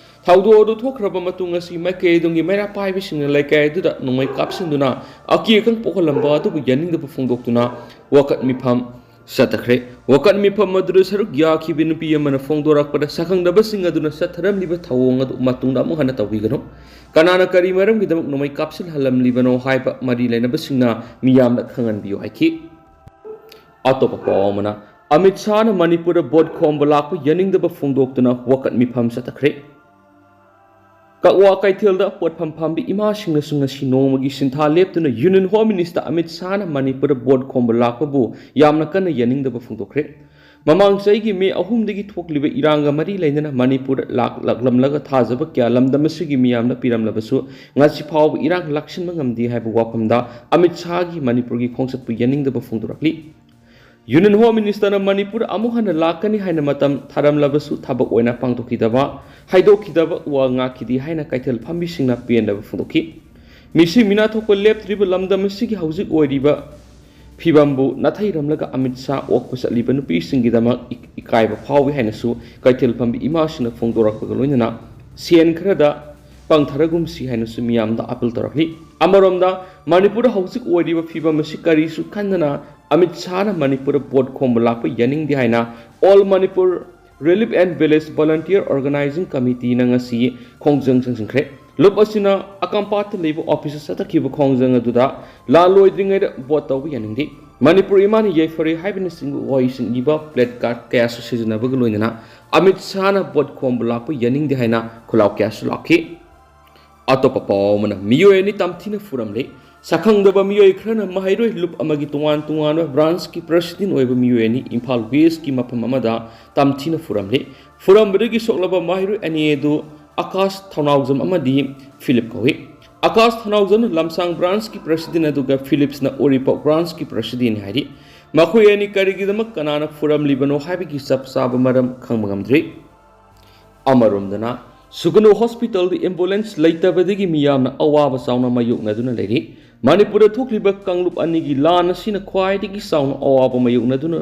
ꯊꯧꯗꯣꯛ ꯑꯗꯨ ꯊꯣꯛꯈ꯭ꯔꯕ ꯃꯇꯨꯡ ꯉꯁꯤ ꯃꯥꯏꯀꯩ ꯑꯗꯨꯝꯒꯤ ꯃꯩꯔꯥ ꯄꯥꯏꯕꯁꯤꯡꯅ ꯂꯩꯀꯥꯏ ꯑꯗꯨꯗ ꯅꯣꯡꯃꯩ ꯀꯥꯞꯁꯤꯟꯗꯨꯅ ꯑꯀꯤ ꯑꯈꯪ ꯄꯣꯛꯍꯜꯂꯝꯕ ꯑꯗꯨꯕꯨ ꯌꯥꯅꯤꯡꯗꯕ ꯐꯣꯡꯗꯣꯛꯇꯨꯅ ꯋꯥꯀꯠ ꯃꯤꯐꯝ ꯆꯠꯊꯈ꯭ꯔꯦ꯫ ꯋꯥꯀꯠ ꯃꯤꯐꯝ ꯑꯗꯨꯗ ꯁꯔꯨꯛ ꯌꯥꯈꯤꯕ ꯅꯨꯄꯤ ꯑꯃꯅ ꯐꯣꯡꯗꯣꯔꯛꯄꯗ, ꯁꯛꯈꯪꯗꯕꯁꯤꯡ ꯑꯗꯨꯅ ꯆꯠꯊꯔꯝꯂꯤꯕ ꯊꯧꯑꯣꯡ ꯑꯗꯨ ꯃꯇꯨꯡꯗ ꯑꯃꯨꯛ ꯍꯟꯅ ꯇꯧꯕꯤꯒꯅꯨ, ꯀꯅꯥꯅ ꯀꯔꯤ ꯃꯔꯝꯒꯤꯗꯃꯛ ꯅꯣꯡꯃꯩ ꯀꯥꯞꯁꯤꯜꯍꯜꯂꯝꯂꯤꯕꯅꯣ ꯍꯥꯏꯕ ꯃꯔꯤ ꯂꯩꯅꯕꯁꯤꯡꯅ ꯃꯤꯌꯥꯝꯗ ꯈꯪꯍꯟꯕꯤꯌꯨ ꯍꯥꯏꯈꯤ꯫ ꯑꯇꯣꯞꯄ ꯄꯥꯎ ꯑꯃꯅ, ꯑꯃꯤꯠ ꯁꯥꯍꯅ ꯃꯅꯤꯄꯨꯔꯗ ꯚꯣꯠ ꯈꯣꯝꯕ ꯂꯥꯛꯄ ꯌꯥꯅꯤꯡꯗꯕ ꯐꯣꯡꯗꯣꯛꯇꯨꯅ ꯋꯥꯀꯠ ꯃꯤꯐꯝ ꯆꯠꯊꯈ꯭ꯔꯦ꯫ ꯀꯛꯋꯥ ꯀꯩꯊꯦꯜꯗ ꯄꯣꯠꯐꯝ ꯐꯝꯕꯤ ꯏꯃꯥꯁꯤꯡꯅꯁꯨ ꯉꯁꯤ ꯅꯣꯡꯃꯒꯤ ꯁꯤꯟꯊꯥ ꯂꯦꯞꯇꯨꯅ Union Home Minister ꯑꯃꯤꯠ ꯁꯥꯍꯅ ꯃꯅꯤꯄꯨꯔꯗ ꯚꯣꯠ ꯈꯣꯝꯕ ꯂꯥꯛꯄꯕꯨ ꯌꯥꯝꯅ ꯀꯟꯅ ꯌꯥꯅꯤꯡꯗꯕ ꯐꯣꯡꯗꯣꯛꯈ꯭ꯔꯦ꯫ ꯃꯃꯥꯡ ꯆꯍꯤꯒꯤ ꯃꯦ ꯑꯍꯨꯝꯗꯒꯤ ꯊꯣꯛꯂꯤꯕ ꯏꯔꯥꯡꯒ ꯃꯔꯤ ꯂꯩꯅꯅ ꯃꯅꯤꯄꯨꯔꯗ ꯂꯥꯛꯂꯝꯂꯒ ꯊꯥꯖꯕ ꯀꯌꯥ ꯂꯝꯗꯝ ꯑꯁꯤꯒꯤ ꯃꯤꯌꯥꯝꯅ ꯄꯤꯔꯝꯂꯕꯁꯨ, ꯉꯁꯤ ꯐꯥꯎꯕ ꯏꯔꯥꯡ ꯂꯥꯛꯁꯤꯟꯕ ꯉꯝꯗꯦ ꯍꯥꯏꯕ ꯋꯥꯐꯝꯗ ꯑꯃꯤꯠ ꯁꯥꯍꯒꯤ ꯃꯅꯤꯄꯨꯔꯒꯤ ꯈꯣꯡꯆꯠꯄꯨ ꯌꯥꯅꯤꯡꯗꯕ ꯐꯣꯡꯗꯣꯔꯛꯂꯤ꯫ Union Home Ministerꯅ ꯃꯅꯤꯄꯨꯔ ꯑꯃꯨꯛ ꯍꯟꯅ ꯂꯥꯛꯀꯅꯤ ꯍꯥꯏꯅ ꯃꯇꯝ ꯊꯥꯔꯝꯂꯕꯁꯨ ꯊꯕꯛ ꯑꯣꯏꯅ ꯄꯥꯡꯊꯣꯛꯈꯤꯗꯕ, ꯍꯥꯏꯗꯣꯛꯈꯤꯗꯕ ꯋꯥ ꯉꯥꯛꯈꯤꯗꯦ ꯍꯥꯏꯅ ꯀꯩꯊꯦꯜ ꯐꯝꯕꯤꯁꯤꯡꯅ ꯄꯦꯟꯗꯕ ꯐꯣꯡꯗꯣꯛꯈꯤ꯫ ꯃꯤꯁꯤ ꯃꯤꯅꯥ ꯊꯣꯛꯄ ꯂꯦꯞꯇ꯭ꯔꯤꯕ ꯂꯝꯗꯝ ꯑꯁꯤꯒꯤ ꯍꯧꯖꯤꯛ ꯑꯣꯏꯔꯤꯕ ꯐꯤꯕꯝꯕꯨ ꯅꯥꯊꯩꯔꯝꯂꯒ ꯑꯃꯤꯠ ꯁꯥꯍ ꯑꯣꯛꯄ ꯆꯠꯂꯤꯕ ꯅꯨꯄꯤꯁꯤꯡꯒꯤꯗꯃꯛ ꯏ-, ꯏꯀꯥꯏꯕ ꯐꯥꯎꯏ ꯍꯥꯏꯅꯁꯨ ꯀꯩꯊꯦꯜ ꯐꯝꯕꯤ ꯏꯃꯥꯁꯤꯡꯅ ꯐꯣꯡꯗꯣꯔꯛꯄꯒ ꯂꯣꯏꯅꯅ ꯁꯦꯟ ꯈꯔꯗ ꯄꯪꯊꯔꯒꯨꯝꯁꯤ ꯍꯥꯏꯅꯁꯨ ꯃꯤꯌꯥꯝꯗ ꯑꯥꯄꯤꯜ ꯇꯧꯔꯛꯂꯤ꯫ ꯑꯃꯔꯣꯝꯗ, ꯃꯅꯤꯄꯨꯔꯗ ꯍꯧꯖꯤꯛ ꯑꯣꯏꯔꯤꯕ ꯐꯤꯕꯝ ꯑꯁꯤ ꯀꯔꯤꯁꯨ ꯈꯟꯗꯅ ꯑꯃꯤꯠ ꯁꯥꯍꯅ ꯃꯅꯤꯄꯨꯔꯗ ꯚꯣꯠ ꯈꯣꯝꯕ ꯂꯥꯛꯄ ꯌꯥꯅꯤꯡꯗꯦ ꯍꯥꯏꯅ All Manipur Relief and Village Volunteer Organizing Committeeꯅ ꯉꯁꯤ ꯈꯣꯡꯖꯪ ꯆꯪꯁꯤꯟꯈ꯭ꯔꯦ꯫ ꯂꯨꯞ ꯑꯁꯤꯅ ꯑꯀꯥꯝꯄꯥꯠꯇ ꯂꯩꯕ ꯑꯣꯐꯤꯁꯇ ꯆꯠꯊꯈꯤꯕ ꯈꯣꯡꯖꯪ ꯑꯗꯨꯗ ꯂꯥꯜꯂꯣꯏꯗ꯭ꯔꯤꯉꯩꯗ ꯚꯣꯠ ꯇꯧꯕ ꯌꯥꯅꯤꯡꯗꯦ, ꯃꯅꯤꯄꯨꯔ ꯏꯃꯥꯅ ꯌꯥꯏꯐꯔꯦ ꯍꯥꯏꯕꯅꯆꯤꯡꯕ ꯋꯥꯍꯩꯁꯤꯡ ꯏꯕ placard ꯀꯌꯥꯁꯨ ꯁꯤꯖꯤꯟꯅꯕꯒ ꯂꯣꯏꯅꯅ ꯑꯃꯤꯠ ꯁꯥꯍꯅ ꯚꯣꯠ ꯈꯣꯝꯕ ꯂꯥꯛꯄ ꯌꯥꯅꯤꯡꯗꯦ ꯍꯥꯏꯅ ꯈꯨꯜꯂꯥꯎ ꯀꯌꯥꯁꯨ ꯂꯥꯎꯈꯤ꯫ ꯑꯇꯣꯞꯄ ꯄꯥꯎ ꯑꯃꯅ, ꯃꯤꯑꯣꯏ ꯑꯅꯤ ꯇꯝꯊꯤꯅ ꯐꯨꯔꯝꯂꯦ꯫ ꯁꯛꯈꯪꯗꯕ ꯃꯤꯑꯣꯏ ꯈꯔꯅ ꯃꯍꯩꯔꯣꯏ ꯂꯨꯞ ꯑꯃꯒꯤ ꯇꯣꯉꯥꯟ ꯇꯣꯉꯥꯟꯕ branchꯀꯤ president ꯑꯣꯏꯕ ꯃꯤꯑꯣꯏ ꯑꯅꯤ ꯏꯝꯐꯥꯜ Westꯀꯤ ꯃꯐꯝ ꯑꯃꯗ ꯇꯝꯊꯤꯅ ꯐꯨꯔꯝꯂꯦ꯫ ꯐꯨꯔꯝꯕꯗꯒꯤ ꯁꯣꯛꯂꯕ ꯃꯍꯩꯔꯣꯏ ꯑꯅꯤ ꯑꯗꯨ ꯑꯀꯥꯁ ꯊꯧꯅꯥꯎꯖꯝ ꯑꯃꯗꯤ ꯐꯤꯂꯤꯞ ꯀꯧꯏ꯫ ꯑꯀꯥꯁ ꯊꯧꯅꯥꯎꯖꯝꯅ ꯂꯝꯁꯥꯡ branchꯀꯤ president ꯑꯗꯨꯒ ꯐꯤꯂꯤꯞꯁꯅ ꯎꯔꯤꯄꯣꯛ branchꯀꯤ presidentꯅꯤ ꯍꯥꯏꯔꯤ꯫ ꯃꯈꯣꯏ ꯑꯅꯤ ꯀꯔꯤꯒꯤꯗꯃꯛ ꯀꯅꯥꯅ ꯐꯨꯔꯝꯂꯤꯕꯅꯣ ꯍꯥꯏꯕꯒꯤ ꯆꯞ ꯆꯥꯕ ꯃꯔꯝ ꯈꯪꯕ ꯉꯝꯗ꯭ꯔꯤ꯫ ꯑꯃꯔꯣꯝꯗꯅ, ꯁꯨꯒꯨꯅꯨ hospitalꯗ ambulance ꯂꯩꯇꯕꯗꯒꯤ ꯃꯤꯌꯥꯝꯅ ꯑꯋꯥꯕ ꯆꯥꯎꯅ ꯃꯥꯌꯣꯛꯅꯗꯨꯅ ꯂꯩꯔꯤ꯫ ꯃꯅꯤꯄꯨꯔꯗ ꯊꯣꯛꯂꯤꯕ ꯀꯥꯡꯂꯨꯞ ꯑꯅꯤꯒꯤ ꯂꯥꯟ ꯑꯁꯤꯅ ꯈ꯭ꯋꯥꯏꯗꯒꯤ ꯆꯥꯎꯅ ꯑꯋꯥꯕ ꯃꯥꯌꯣꯛꯅꯗꯨꯅ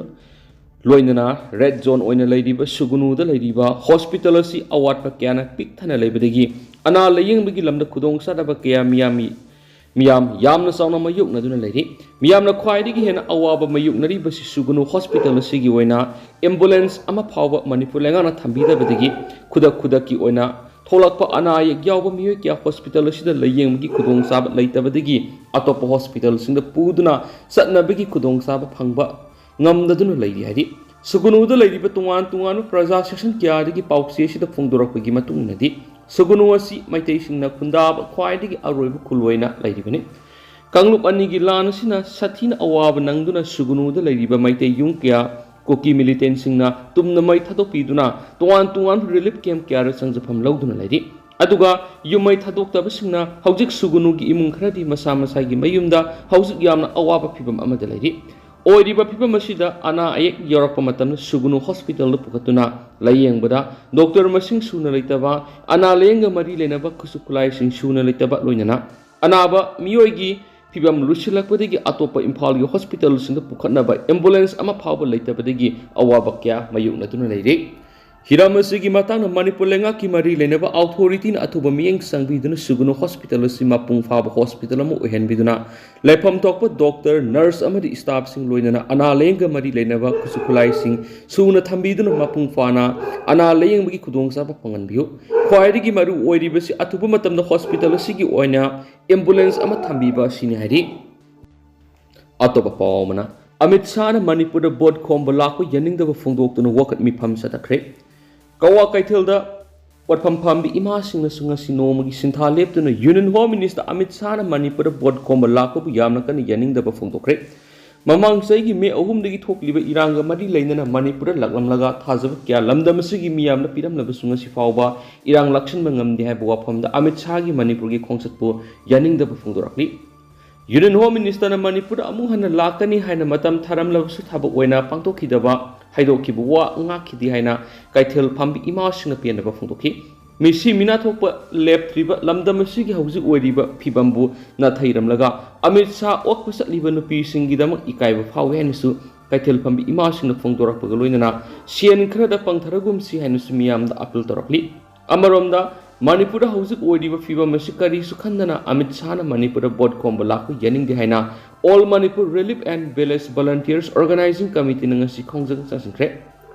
ꯂꯣꯏꯅꯅ red zone ꯑꯣꯏꯅ ꯂꯩꯔꯤꯕ ꯁꯨꯒꯨꯅꯨꯗ ꯂꯩꯔꯤꯕ hospital ꯑꯁꯤ ꯑꯋꯥꯠꯄ ꯀꯌꯥꯅ ꯄꯤꯛ ꯊꯟꯅ ꯂꯩꯕꯗꯒꯤ ꯑꯅꯥ ꯂꯥꯌꯦꯡꯕꯒꯤ ꯂꯝꯗ ꯈꯨꯗꯣꯡꯆꯥꯗꯕ ꯀꯌꯥ ꯃꯤꯌꯥꯝ ꯃꯤꯌꯥꯝ ꯌꯥꯝꯅ ꯆꯥꯎꯅ ꯃꯥꯌꯣꯛꯅꯗꯨꯅ ꯂꯩꯔꯤ꯫ ꯃꯤꯌꯥꯝꯅ ꯈ꯭ꯋꯥꯏꯗꯒꯤ ꯍꯦꯟꯅ ꯑꯋꯥꯕ ꯃꯥꯌꯣꯛꯅꯔꯤꯕꯁꯤ ꯁꯨꯒꯨꯅꯨ hospital ꯑꯁꯤꯒꯤ ꯑꯣꯏꯅ ambulance ꯑꯃ ꯐꯥꯎꯕ ꯃꯅꯤꯄꯨꯔ ꯂꯩꯉꯥꯛꯅ ꯊꯝꯕꯤꯗꯕꯗꯒꯤ ꯈꯨꯗꯛ ꯈꯨꯗꯛꯀꯤ ꯑꯣꯏꯅ ꯊꯣꯛꯂꯛꯄ ꯑꯅꯥ ꯑꯌꯦꯛ ꯌꯥꯎꯕ ꯃꯤꯑꯣꯏ ꯀꯌꯥ hospital ꯑꯁꯤꯗ ꯂꯥꯌꯦꯡꯕꯒꯤ ꯈꯨꯗꯣꯡꯆꯥꯕ ꯂꯩꯇꯕꯗꯒꯤ ꯑꯇꯣꯞꯄ hospitalꯁꯤꯡꯗ ꯄꯨꯗꯨꯅ ꯆꯠꯅꯕꯒꯤ ꯈꯨꯗꯣꯡꯆꯥꯕ ꯐꯪꯕ ꯉꯝꯗꯗꯨꯅ ꯂꯩꯔꯤ ꯍꯥꯏꯔꯤ꯫ ꯁꯨꯒꯨꯅꯨꯗ ꯂꯩꯔꯤꯕ ꯇꯣꯉꯥꯟ ꯇꯣꯉꯥꯟꯕ ꯄ꯭ꯔꯖꯥ ꯁꯦꯛꯁꯟ ꯀꯌꯥꯗꯒꯤ ꯄꯥꯎꯆꯦ ꯑꯁꯤꯗ ꯐꯣꯡꯗꯣꯔꯛꯄꯒꯤ ꯃꯇꯨꯡ ꯏꯟꯅꯗꯤ, ꯁꯨꯒꯨꯅꯨ ꯑꯁꯤ ꯃꯩꯇꯩꯁꯤꯡꯅ ꯈꯨꯟꯗꯥꯕ ꯈ꯭ꯋꯥꯏꯗꯒꯤ ꯑꯔꯣꯏꯕ ꯈꯨꯜ ꯑꯣꯏꯅ ꯂꯩꯔꯤꯕꯅꯤ꯫ ꯀꯥꯡꯂꯨꯞ ꯑꯅꯤꯒꯤ ꯂꯥꯟ ꯑꯁꯤꯅ ꯁꯥꯊꯤꯅ ꯑꯋꯥꯕ ꯅꯪꯗꯨꯅ ꯁꯨꯒꯨꯅꯨꯗ ꯂꯩꯔꯤꯕ ꯃꯩꯇꯩ ꯌꯨꯝ ꯀꯌꯥ ꯀꯨꯀꯤ ꯃꯤꯂꯤꯇꯦꯟꯁꯤꯡꯅ ꯇꯨꯝꯅ ꯃꯩ ꯊꯥꯗꯣꯛꯄꯤꯗꯨꯅ ꯇꯣꯉꯥꯟ ꯇꯣꯉꯥꯟꯕ ꯔꯤꯂꯤꯐ ꯀꯦꯝꯞ ꯀꯌꯥꯗ ꯆꯪꯖꯐꯝ ꯂꯧꯗꯨꯅ ꯂꯩꯔꯤ꯫ ꯑꯗꯨꯒ ꯌꯨꯝ ꯃꯩ ꯊꯥꯗꯣꯛꯇꯕꯁꯤꯡꯅ ꯍꯧꯖꯤꯛ ꯁꯨꯒꯨꯅꯨꯒꯤ ꯏꯃꯨꯡ ꯈꯔꯗꯤ ꯃꯁꯥ ꯃꯁꯥꯒꯤ ꯃꯌꯨꯝꯗ ꯍꯧꯖꯤꯛ ꯌꯥꯝꯅ ꯑꯋꯥꯕ ꯐꯤꯕꯝ ꯑꯃꯗ ꯂꯩꯔꯤ꯫ ꯑꯣꯏꯔꯤꯕ ꯐꯤꯕꯝ ꯑꯁꯤꯗ ꯑꯅꯥ ꯑꯌꯦꯛ ꯌꯥꯎꯔꯛꯄ ꯃꯇꯝꯗ ꯁꯨꯒꯨꯅꯨ ꯍꯣꯁꯄꯤꯇꯥꯜꯗ ꯄꯨꯈꯠꯇꯨꯅ ꯂꯥꯌꯦꯡꯕꯗ ꯗꯣꯛꯇꯔ ꯃꯁꯤꯡ ꯁꯨꯅ ꯂꯩꯇꯕ, ꯑꯅꯥ ꯂꯥꯌꯦꯡꯒ ꯃꯔꯤ ꯂꯩꯅꯕ ꯈꯨꯠꯁꯨ ꯈꯨꯠꯂꯥꯏꯁꯤꯡ ꯁꯨꯅ ꯂꯩꯇꯕ, ꯂꯣꯏꯅꯅ ꯑꯅꯥꯕ ꯃꯤꯑꯣꯏꯒꯤ ꯐꯤꯕꯝ ꯂꯨꯁꯤꯜꯂꯛꯄꯗꯒꯤ ꯑꯇꯣꯞꯄ ꯏꯝꯐꯥꯜꯒꯤ ꯍꯣꯁꯄꯤꯇꯥꯜꯁꯤꯡꯗ ꯄꯨꯈꯠꯅꯕ ꯑꯦꯝꯕꯨꯂꯦꯟꯁ ꯑꯃ ꯐꯥꯎꯕ ꯂꯩꯇꯕꯗꯒꯤ ꯑꯋꯥꯕ ꯀꯌꯥ ꯃꯥꯌꯣꯛꯅꯗꯨꯅ ꯂꯩꯔꯤ꯫ ꯍꯤꯔꯝ ꯑꯁꯤꯒꯤ ꯃꯇꯥꯡꯗ ꯃꯅꯤꯄꯨꯔ ꯂꯩꯉꯥꯛꯀꯤ ꯃꯔꯤ ꯂꯩꯅꯕ ꯑꯣꯊꯣꯔꯤꯇꯤꯅ ꯑꯊꯨꯕ ꯃꯤꯠꯌꯦꯡ ꯆꯪꯕꯤꯗꯨꯅ ꯁꯨꯒꯨꯅꯨ ꯍꯣꯁꯄꯤꯇꯥꯜ ꯑꯁꯤ ꯃꯄꯨꯡ ꯐꯥꯕ ꯍꯣꯁꯄꯤꯇꯥꯜ ꯑꯃ ꯑꯣꯏꯍꯟꯕꯤꯗꯨꯅ ꯂꯩꯐꯝ ꯊꯣꯛꯄ ꯗꯣꯛꯇꯔ, ꯅꯔꯁ ꯑꯃꯗꯤ ꯁ꯭ꯇꯥꯐꯁꯤꯡ ꯂꯣꯏꯅꯅ ꯑꯅꯥ ꯂꯥꯌꯦꯡꯒ ꯃꯔꯤ ꯂꯩꯅꯕ ꯈꯨꯠꯁꯨ ꯈꯨꯠꯂꯥꯏꯁꯤꯡ ꯁꯨꯅ ꯊꯝꯕꯤꯗꯨꯅ ꯃꯄꯨꯡ ꯐꯥꯅ ꯑꯅꯥ ꯂꯥꯌꯦꯡꯕꯒꯤ ꯈꯨꯗꯣꯡꯆꯥꯕ ꯐꯪꯍꯟꯕꯤꯌꯨ꯫ ꯈ꯭ꯋꯥꯏꯗꯒꯤ ꯃꯔꯨ ꯑꯣꯏꯔꯤꯕꯁꯤ ꯑꯊꯨꯕ ꯃꯇꯝꯗ ꯍꯣꯁꯄꯤꯇꯥꯜ ꯑꯁꯤꯒꯤ ꯑꯣꯏꯅ ꯑꯦꯝꯕꯨꯂꯦꯟꯁ ꯑꯃ ꯊꯝꯕꯤꯕ ꯑꯁꯤꯅꯤ ꯍꯥꯏꯔꯤ꯫ ꯑꯇꯣꯞꯄ ꯄꯥꯎ ꯑꯃꯅ, ꯑꯃꯤꯠ ꯁꯥꯍꯅ ꯃꯅꯤꯄꯨꯔꯗ ꯚꯣꯠ ꯈꯣꯝꯕ ꯂꯥꯛꯄ ꯌꯥꯅꯤꯡꯗꯕ ꯐꯣꯡꯗꯣꯛꯇꯨꯅ ꯋꯥꯀꯠ ꯃꯤꯐꯝ ꯆꯠꯊꯈ꯭ꯔꯦ꯫ ꯀꯋꯥ ꯀꯩꯊꯦꯜꯗ ꯄꯣꯠꯐꯝ ꯐꯝꯕꯤ ꯏꯃꯥꯁꯤꯡꯅꯁꯨ ꯉꯁꯤ ꯅꯣꯡꯃꯒꯤ ꯁꯤꯟꯊꯥ ꯂꯦꯞꯇꯨꯅ ꯌꯨꯅꯤꯌꯟ ꯍꯣꯝ ꯃꯤꯅꯤꯁꯇꯔ ꯑꯃꯤꯠ ꯁꯥꯍꯅ ꯃꯅꯤꯄꯨꯔꯗ ꯚꯣꯠ ꯈꯣꯝꯕ ꯂꯥꯛꯄꯕꯨ ꯌꯥꯝꯅ ꯀꯟꯅ ꯌꯥꯅꯤꯡꯗꯕ ꯐꯣꯡꯗꯣꯛꯈ꯭ꯔꯦ꯫ ꯃꯃꯥꯡ ꯆꯍꯤꯒꯤ ꯃꯦ ꯑꯍꯨꯝꯗꯒꯤ ꯊꯣꯛꯂꯤꯕ ꯏꯔꯥꯡꯒ ꯃꯔꯤ ꯂꯩꯅꯅ ꯃꯅꯤꯄꯨꯔꯗ ꯂꯥꯛꯂꯝꯂꯒ ꯊꯥꯖꯕ ꯀꯌꯥ ꯂꯝꯗꯝ ꯑꯁꯤꯒꯤ ꯃꯤꯌꯥꯝꯅ ꯄꯤꯔꯝꯂꯕꯁꯨ ꯉꯁꯤ ꯐꯥꯎꯕ ꯏꯔꯥꯡ ꯂꯥꯛꯁꯤꯟꯕ ꯉꯝꯗꯦ ꯍꯥꯏꯕ ꯋꯥꯐꯝꯗ ꯑꯃꯤꯠ ꯁꯥꯍꯒꯤ ꯃꯅꯤꯄꯨꯔꯒꯤ ꯈꯣꯡꯆꯠꯄꯨ ꯌꯥꯅꯤꯡꯗꯕ ꯐꯣꯡꯗꯣꯔꯛꯂꯤ꯫ ꯌꯨꯅꯤꯌꯟ ꯍꯣꯝ ꯃꯤꯅꯤꯁꯇꯔꯅ ꯃꯅꯤꯄꯨꯔꯗ ꯑꯃꯨꯛ ꯍꯟꯅ ꯂꯥꯛꯀꯅꯤ ꯍꯥꯏꯅ ꯃꯇꯝ ꯊꯥꯔꯝꯂꯕꯁꯨ ꯊꯕꯛ ꯑꯣꯏꯅ ꯄꯥꯡꯊꯣꯛꯈꯤꯗꯕ, ꯍꯥꯏꯗꯣꯛꯈꯤꯕ ꯋꯥ ꯉꯥꯛꯈꯤꯗꯦ ꯍꯥꯏꯅ ꯀꯩꯊꯦꯜ ꯐꯝꯕꯤ ꯏꯃꯥꯁꯤꯡꯅ ꯄꯦꯟꯗꯕ ꯐꯣꯡꯗꯣꯛꯈꯤ꯫ ꯃꯤꯁꯤ ꯃꯤꯅꯥ ꯊꯣꯛꯄ ꯂꯦꯞꯇ꯭ꯔꯤꯕ ꯂꯝꯗꯝ ꯑꯁꯤꯒꯤ ꯍꯧꯖꯤꯛ ꯑꯣꯏꯔꯤꯕ ꯐꯤꯕꯝꯕꯨ ꯅꯥꯊꯩꯔꯝꯂꯒ ꯑꯃꯤꯠ ꯁꯥꯍ ꯑꯣꯛꯄ ꯆꯠꯂꯤꯕ ꯅꯨꯄꯤꯁꯤꯡꯒꯤꯗꯃꯛ ꯏꯀꯥꯏꯕ ꯐꯥꯎꯏ ꯍꯥꯏꯅꯁꯨ ꯀꯩꯊꯦꯜ ꯐꯝꯕꯤ ꯏꯃꯥꯁꯤꯡꯅ ꯐꯣꯡꯗꯣꯔꯛꯄꯒ ꯂꯣꯏꯅꯅ ꯁꯦꯟ ꯈꯔꯗ ꯄꯪꯊꯔꯒꯨꯝꯁꯤ ꯍꯥꯏꯅꯁꯨ ꯃꯤꯌꯥꯝꯗ ꯑꯄꯤꯜ ꯇꯧꯔꯛꯂꯤ꯫ ꯑꯃꯔꯣꯝꯗ ꯃꯅꯤꯄꯨꯔꯗ ꯍꯧꯖꯤꯛ ꯑꯣꯏꯔꯤꯕ ꯐꯤꯕꯝ ꯑꯁꯤ ꯀꯔꯤꯁꯨ ꯈꯟꯗꯅ ꯑꯃꯤꯠ ꯁꯥꯍꯅ ꯃꯅꯤꯄꯨꯔꯗ ꯚꯣꯠ ꯈꯣꯝꯕ ꯂꯥꯛꯄ ꯌꯥꯅꯤꯡꯗꯦ ꯍꯥꯏꯅ All Manipur Relief and Village Volunteers Organizing Committeeꯅ ꯉꯁꯤ ꯈꯣꯡꯖꯪ ꯆꯪꯁꯤꯟꯈ꯭ꯔꯦ꯫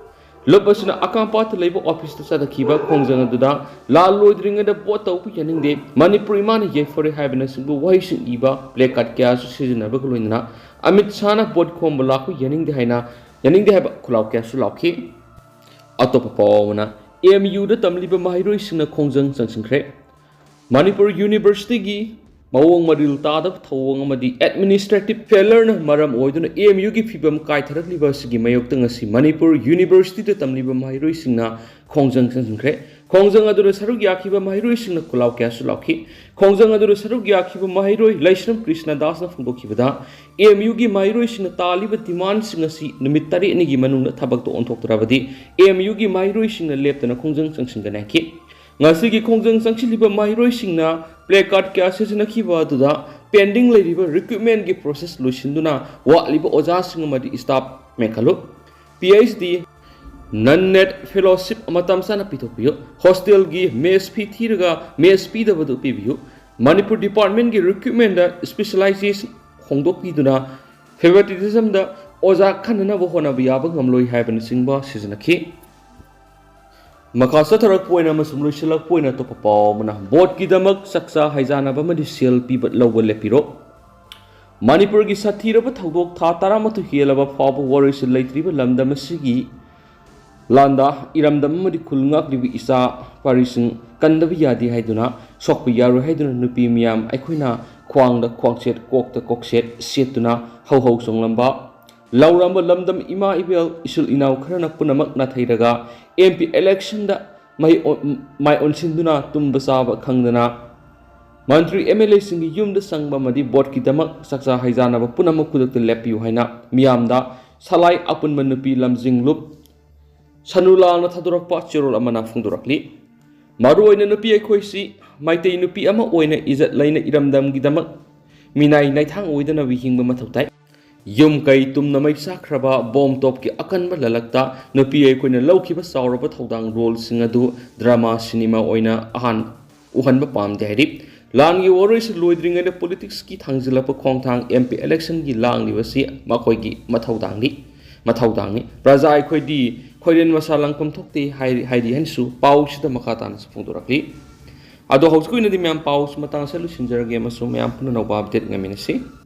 ꯂꯨꯞ ꯑꯁꯤꯅ ꯑꯀꯥꯝꯄꯥꯠꯇ ꯂꯩꯕ ꯑꯣꯐꯤꯁꯇ ꯆꯠꯊꯈꯤꯕ ꯈꯣꯡꯖꯪ ꯑꯗꯨꯗ ꯂꯥꯜ ꯂꯣꯏꯗ꯭ꯔꯤꯉꯩꯗ ꯚꯣꯠ ꯇꯧꯕ ꯌꯥꯅꯤꯡꯗꯦ, ꯃꯅꯤꯄꯨꯔ ꯏꯃꯥꯅ ꯌꯥꯏꯐꯔꯦ ꯍꯥꯏꯕꯅꯆꯤꯡꯕ ꯋꯥꯍꯩꯁꯤꯡ ꯏꯕ placard ꯀꯌꯥꯁꯨ ꯁꯤꯖꯤꯟꯅꯕꯒ ꯂꯣꯏꯅꯅ ꯑꯃꯤꯠ ꯁꯥꯍꯅ ꯚꯣꯠ ꯈꯣꯝꯕ ꯂꯥꯛꯄ ꯌꯥꯅꯤꯡꯗꯦ ꯍꯥꯏꯅ, ꯌꯥꯅꯤꯡꯗꯦ ꯍꯥꯏꯕ ꯈꯨꯜꯂꯥꯎ ꯀꯌꯥꯁꯨ ꯂꯥꯎꯈꯤ꯫ ꯑꯇꯣꯞꯄ ꯄꯥꯎ ꯑꯃꯅ, ꯑꯦꯝ ꯌꯨꯗ ꯇꯝꯂꯤꯕ ꯃꯍꯩꯔꯣꯏꯁꯤꯡꯅ ꯈꯣꯡꯖꯪ ꯆꯪꯁꯤꯟꯈ꯭ꯔꯦ꯫ ꯃꯅꯤꯄꯨꯔ ꯌꯨꯅꯤꯚꯔꯁꯤꯇꯤꯒꯤ ꯃꯑꯣꯡ ꯃꯔꯤꯜ ꯇꯥꯗꯕ ꯊꯧꯑꯣꯡ ꯑꯃꯗꯤ administrative failure ꯅ ꯃꯔꯝ ꯑꯣꯏꯗꯨꯅ ꯑꯦꯝ ꯌꯨꯒꯤ ꯐꯤꯕꯝ ꯀꯥꯏꯊꯔꯛꯂꯤꯕ ꯑꯁꯤꯒꯤ ꯃꯥꯌꯣꯛꯇ ꯉꯁꯤ ꯃꯅꯤꯄꯨꯔ ꯌꯨꯅꯤꯚꯔꯁꯤꯇꯤꯗ ꯇꯝꯂꯤꯕ ꯃꯍꯩꯔꯣꯏꯁꯤꯡꯅ ꯈꯣꯡꯖꯪ ꯆꯪꯁꯤꯟꯈ꯭ꯔꯦ꯫ ꯈꯣꯡꯖꯪ ꯑꯗꯨꯗ ꯁꯔꯨꯛ ꯌꯥꯈꯤꯕ ꯃꯍꯩꯔꯣꯏꯁꯤꯡꯅ ꯈꯨꯜꯂꯥꯎ ꯀꯌꯥꯁꯨ ꯂꯥꯎꯈꯤ꯫ ꯈꯣꯡꯖꯪ ꯑꯗꯨꯗ ꯁꯔꯨꯛ ꯌꯥꯈꯤꯕ ꯃꯍꯩꯔꯣꯏ ꯂꯩꯁ꯭ꯔꯝ ꯀ꯭ꯔꯤꯁꯅ ꯗꯥꯁꯅ ꯐꯣꯡꯗꯣꯛꯈꯤꯕꯗ, ꯑꯦꯝ ꯌꯨꯒꯤ ꯃꯍꯩꯔꯣꯏꯁꯤꯡꯅ ꯇꯥꯜꯂꯤꯕ demand ꯁꯤꯡ ꯑꯁꯤ ꯅꯨꯃꯤꯠ ꯇꯔꯦꯠꯅꯤꯒꯤ ꯃꯅꯨꯡꯗ ꯊꯕꯛꯇ ꯑꯣꯟꯊꯣꯛꯇ꯭ꯔꯕꯗꯤ ꯑꯦꯝ ꯌꯨꯒꯤ ꯃꯍꯩꯔꯣꯏꯁꯤꯡꯅ ꯂꯦꯞꯇꯅ ꯈꯣꯡꯖꯪ ꯆꯪꯁꯤꯟꯒꯅꯤ ꯍꯥꯏꯈꯤ꯫ ꯉꯁꯤꯒꯤ ꯈꯣꯡꯖꯪ ꯆꯪꯁꯤꯜꯂꯤꯕ ꯃꯍꯩꯔꯣꯏꯁꯤꯡꯅ placard ꯀꯌꯥ ꯁꯤꯖꯤꯟꯅꯈꯤꯕ ꯑꯗꯨꯗ pending ꯂꯩꯔꯤꯕ recruitment ꯒꯤ process ꯂꯣꯏꯁꯤꯟꯗꯨꯅ ꯋꯥꯠꯂꯤꯕ ꯑꯣꯖꯥꯁꯤꯡ ꯑꯃꯗꯤ staff ꯃꯦꯟꯈꯠꯂꯨ, PhD, non NET fellowship ꯃꯇꯝ ꯆꯥꯅ ꯄꯤꯊꯣꯛꯄꯤꯌꯨ, hostel ꯒꯤ mess fee ꯊꯤꯔꯒ mess ꯄꯤꯗꯕꯗꯨ ꯄꯤꯕꯤꯌꯨ, ꯃꯅꯤꯄꯨꯔ department ꯀꯤ recruitment ꯗ specialization ꯍꯣꯡꯗꯣꯛꯄꯤꯗꯨꯅ favoritism ꯗ ꯑꯣꯖꯥ ꯈꯟꯅꯅꯕ ꯍꯣꯠꯅꯕ ꯌꯥꯕ ꯉꯝꯂꯣꯏ ꯍꯥꯏꯕꯅꯆꯤꯡꯕ ꯁꯤꯖꯤꯟꯅꯈꯤ꯫ ꯃꯈꯥ ꯆꯠꯊꯔꯛꯄ ꯑꯣꯏꯅ ꯑꯃꯁꯨꯡ ꯂꯣꯏꯁꯤꯜꯂꯛꯄ ꯑꯣꯏꯅ ꯑꯇꯣꯞꯄ ꯄꯥꯎ ꯑꯃꯅ, ꯚꯣꯠꯀꯤꯗꯃꯛ ꯆꯥꯛꯆꯥ ꯍꯩꯖꯥꯟꯅꯕ ꯑꯃꯗꯤ ꯁꯦꯜ ꯄꯤꯕ ꯂꯧꯕ ꯂꯦꯞꯄꯤꯔꯣ꯫ ꯃꯅꯤꯄꯨꯔꯒꯤ ꯁꯥꯊꯤꯔꯕ ꯊꯧꯗꯣꯛ ꯊꯥ ꯇꯔꯥꯃꯥꯊꯣꯏ ꯍꯦꯜꯂꯕ ꯐꯥꯎꯕ ꯋꯥꯔꯣꯏꯁꯤꯟ ꯂꯩꯇ꯭ꯔꯤꯕ ꯂꯝꯗꯝ ꯑꯁꯤꯒꯤ ꯂꯥꯟꯗ ꯏꯔꯝꯗꯝ ꯑꯃꯗꯤ ꯈꯨꯜ ꯉꯥꯛꯂꯤꯕ ꯏꯆꯥ ꯄꯥꯔꯤꯁꯤꯡ ꯀꯟꯗꯕ ꯌꯥꯗꯦ ꯍꯥꯏꯗꯨꯅ, ꯁꯣꯛꯄ ꯌꯥꯔꯣꯏ ꯍꯥꯏꯗꯨꯅ ꯅꯨꯄꯤ ꯃꯤꯌꯥꯝ ꯑꯩꯈꯣꯏꯅ ꯈ꯭ꯋꯥꯡꯗ ꯈ꯭ꯋꯥꯡꯁꯦꯠ, ꯀꯣꯛꯇ ꯀꯣꯛꯁꯦꯠ ꯁꯦꯠꯇꯨꯅ ꯍꯧ ꯍꯧ ꯆꯣꯡꯂꯝꯕ, ꯂꯥꯎꯔꯝꯕ ꯂꯝꯗꯝ ꯏꯃꯥ ꯏꯕꯦꯜ ꯏꯆꯤꯜ ꯏꯅꯥꯎ ꯈꯔꯅ ꯄꯨꯝꯅꯃꯛ ꯅꯥꯊꯩꯔꯒ ꯑꯦꯝ ꯄꯤ election ꯗ ꯃꯍꯩ ꯑꯣ-, ꯃꯥꯏ ꯑꯣꯟꯁꯤꯟꯗꯨꯅ ꯇꯨꯝꯕ ꯆꯥꯕ ꯈꯪꯗꯅ ꯃꯟꯇ꯭ꯔꯤ ꯑꯦꯝ ꯑꯦꯜ ꯑꯦꯁꯤꯡꯒꯤ ꯌꯨꯝꯗ ꯆꯪꯕ ꯑꯃꯗꯤ ꯚꯣꯠꯀꯤꯗꯃꯛ ꯆꯥꯛꯆꯥ ꯍꯩꯖꯥꯟꯅꯕ ꯄꯨꯝꯅꯃꯛ ꯈꯨꯗꯛꯇ ꯂꯦꯞꯄꯤꯌꯨ ꯍꯥꯏꯅ ꯃꯤꯌꯥꯝꯗ ꯁꯂꯥꯏ ꯑꯄꯨꯟꯕ ꯅꯨꯄꯤ ꯂꯝꯖꯤꯡ ꯂꯨꯞ ꯁꯅꯨ ꯂꯥꯜꯅ ꯊꯥꯗꯣꯔꯛꯄ ꯆꯦꯔꯣꯜ ꯑꯃꯅ ꯐꯣꯡꯗꯣꯔꯛꯂꯤ꯫ ꯃꯔꯨꯑꯣꯏꯅ ꯅꯨꯄꯤ ꯑꯩꯈꯣꯏꯁꯤ ꯃꯩꯇꯩ ꯅꯨꯄꯤ ꯑꯃ ꯑꯣꯏꯅ ꯏꯖꯠ ꯂꯩꯅ ꯏꯔꯝꯗꯝꯒꯤꯗꯃꯛ ꯃꯤꯅꯥꯏ ꯅꯥꯏꯊꯥꯡ ꯑꯣꯏꯗꯅꯕ ꯍꯤꯡꯕ ꯃꯊꯧ ꯇꯥꯏ꯫ ꯌꯨꯝ ꯀꯩ ꯇꯨꯝꯅ ꯃꯩ ꯆꯥꯛꯈ꯭ꯔꯕ ꯕꯣꯝ ꯇꯣꯞꯀꯤ ꯑꯀꯟꯕ ꯂꯂꯛꯇ ꯅꯨꯄꯤ ꯑꯩꯈꯣꯏꯅ ꯂꯧꯈꯤꯕ ꯆꯥꯎꯔꯕ ꯊꯧꯗꯥꯡ ꯔꯣꯜꯁꯤꯡ ꯑꯗꯨ ꯗ꯭ꯔꯃꯥ ꯁꯤꯅꯦꯃꯥ ꯑꯣꯏꯅ ꯑꯍꯥꯟ ꯎꯍꯟꯕ ꯄꯥꯝꯗꯦ ꯍꯥꯏꯔꯤ꯫ ꯂꯥꯟꯒꯤ ꯋꯥꯔꯣꯏꯁꯤ ꯂꯣꯏꯗ꯭ꯔꯤꯉꯩꯗ politics ꯀꯤ ꯊꯥꯡꯖꯤꯜꯂꯛꯄ ꯈꯣꯡꯊꯥꯡ ꯑꯦꯝ ꯄꯤ election ꯒꯤ ꯂꯥꯡꯂꯤꯕꯁꯤ ꯃꯈꯣꯏꯒꯤ ꯃꯊꯧꯗꯥꯡꯅꯤ, ꯃꯊꯧꯗꯥꯡꯅꯤ꯫ ꯄ꯭ꯔꯖꯥ ꯑꯩꯈꯣꯏꯗꯤ ꯈꯣꯏꯔꯦꯟ ꯃꯁꯥ ꯂꯪꯐꯝ ꯊꯣꯛꯇꯦ ꯍꯥꯏꯔꯤ, ꯍꯥꯏꯔꯤ ꯍꯥꯏꯅꯁꯨ ꯄꯥꯎꯁꯤꯗ ꯃꯈꯥ ꯇꯥꯅꯁꯨ ꯐꯣꯡꯗꯣꯔꯛꯂꯤ꯫ ꯑꯗꯣ ꯍꯧꯖꯤꯛꯀꯤ ꯑꯣꯏꯅꯗꯤ ꯃꯌꯥꯝ ꯄꯥꯎꯁꯤ ꯃꯇꯥꯡ ꯑꯁꯤꯗ ꯂꯣꯏꯁꯤꯟꯖꯔꯒꯦ ꯑꯃꯁꯨꯡ ꯃꯌꯥꯝ ꯄꯨꯟꯅ ꯑꯅꯧꯕ update ꯉꯥꯏꯃꯤꯟꯅꯁꯤ꯫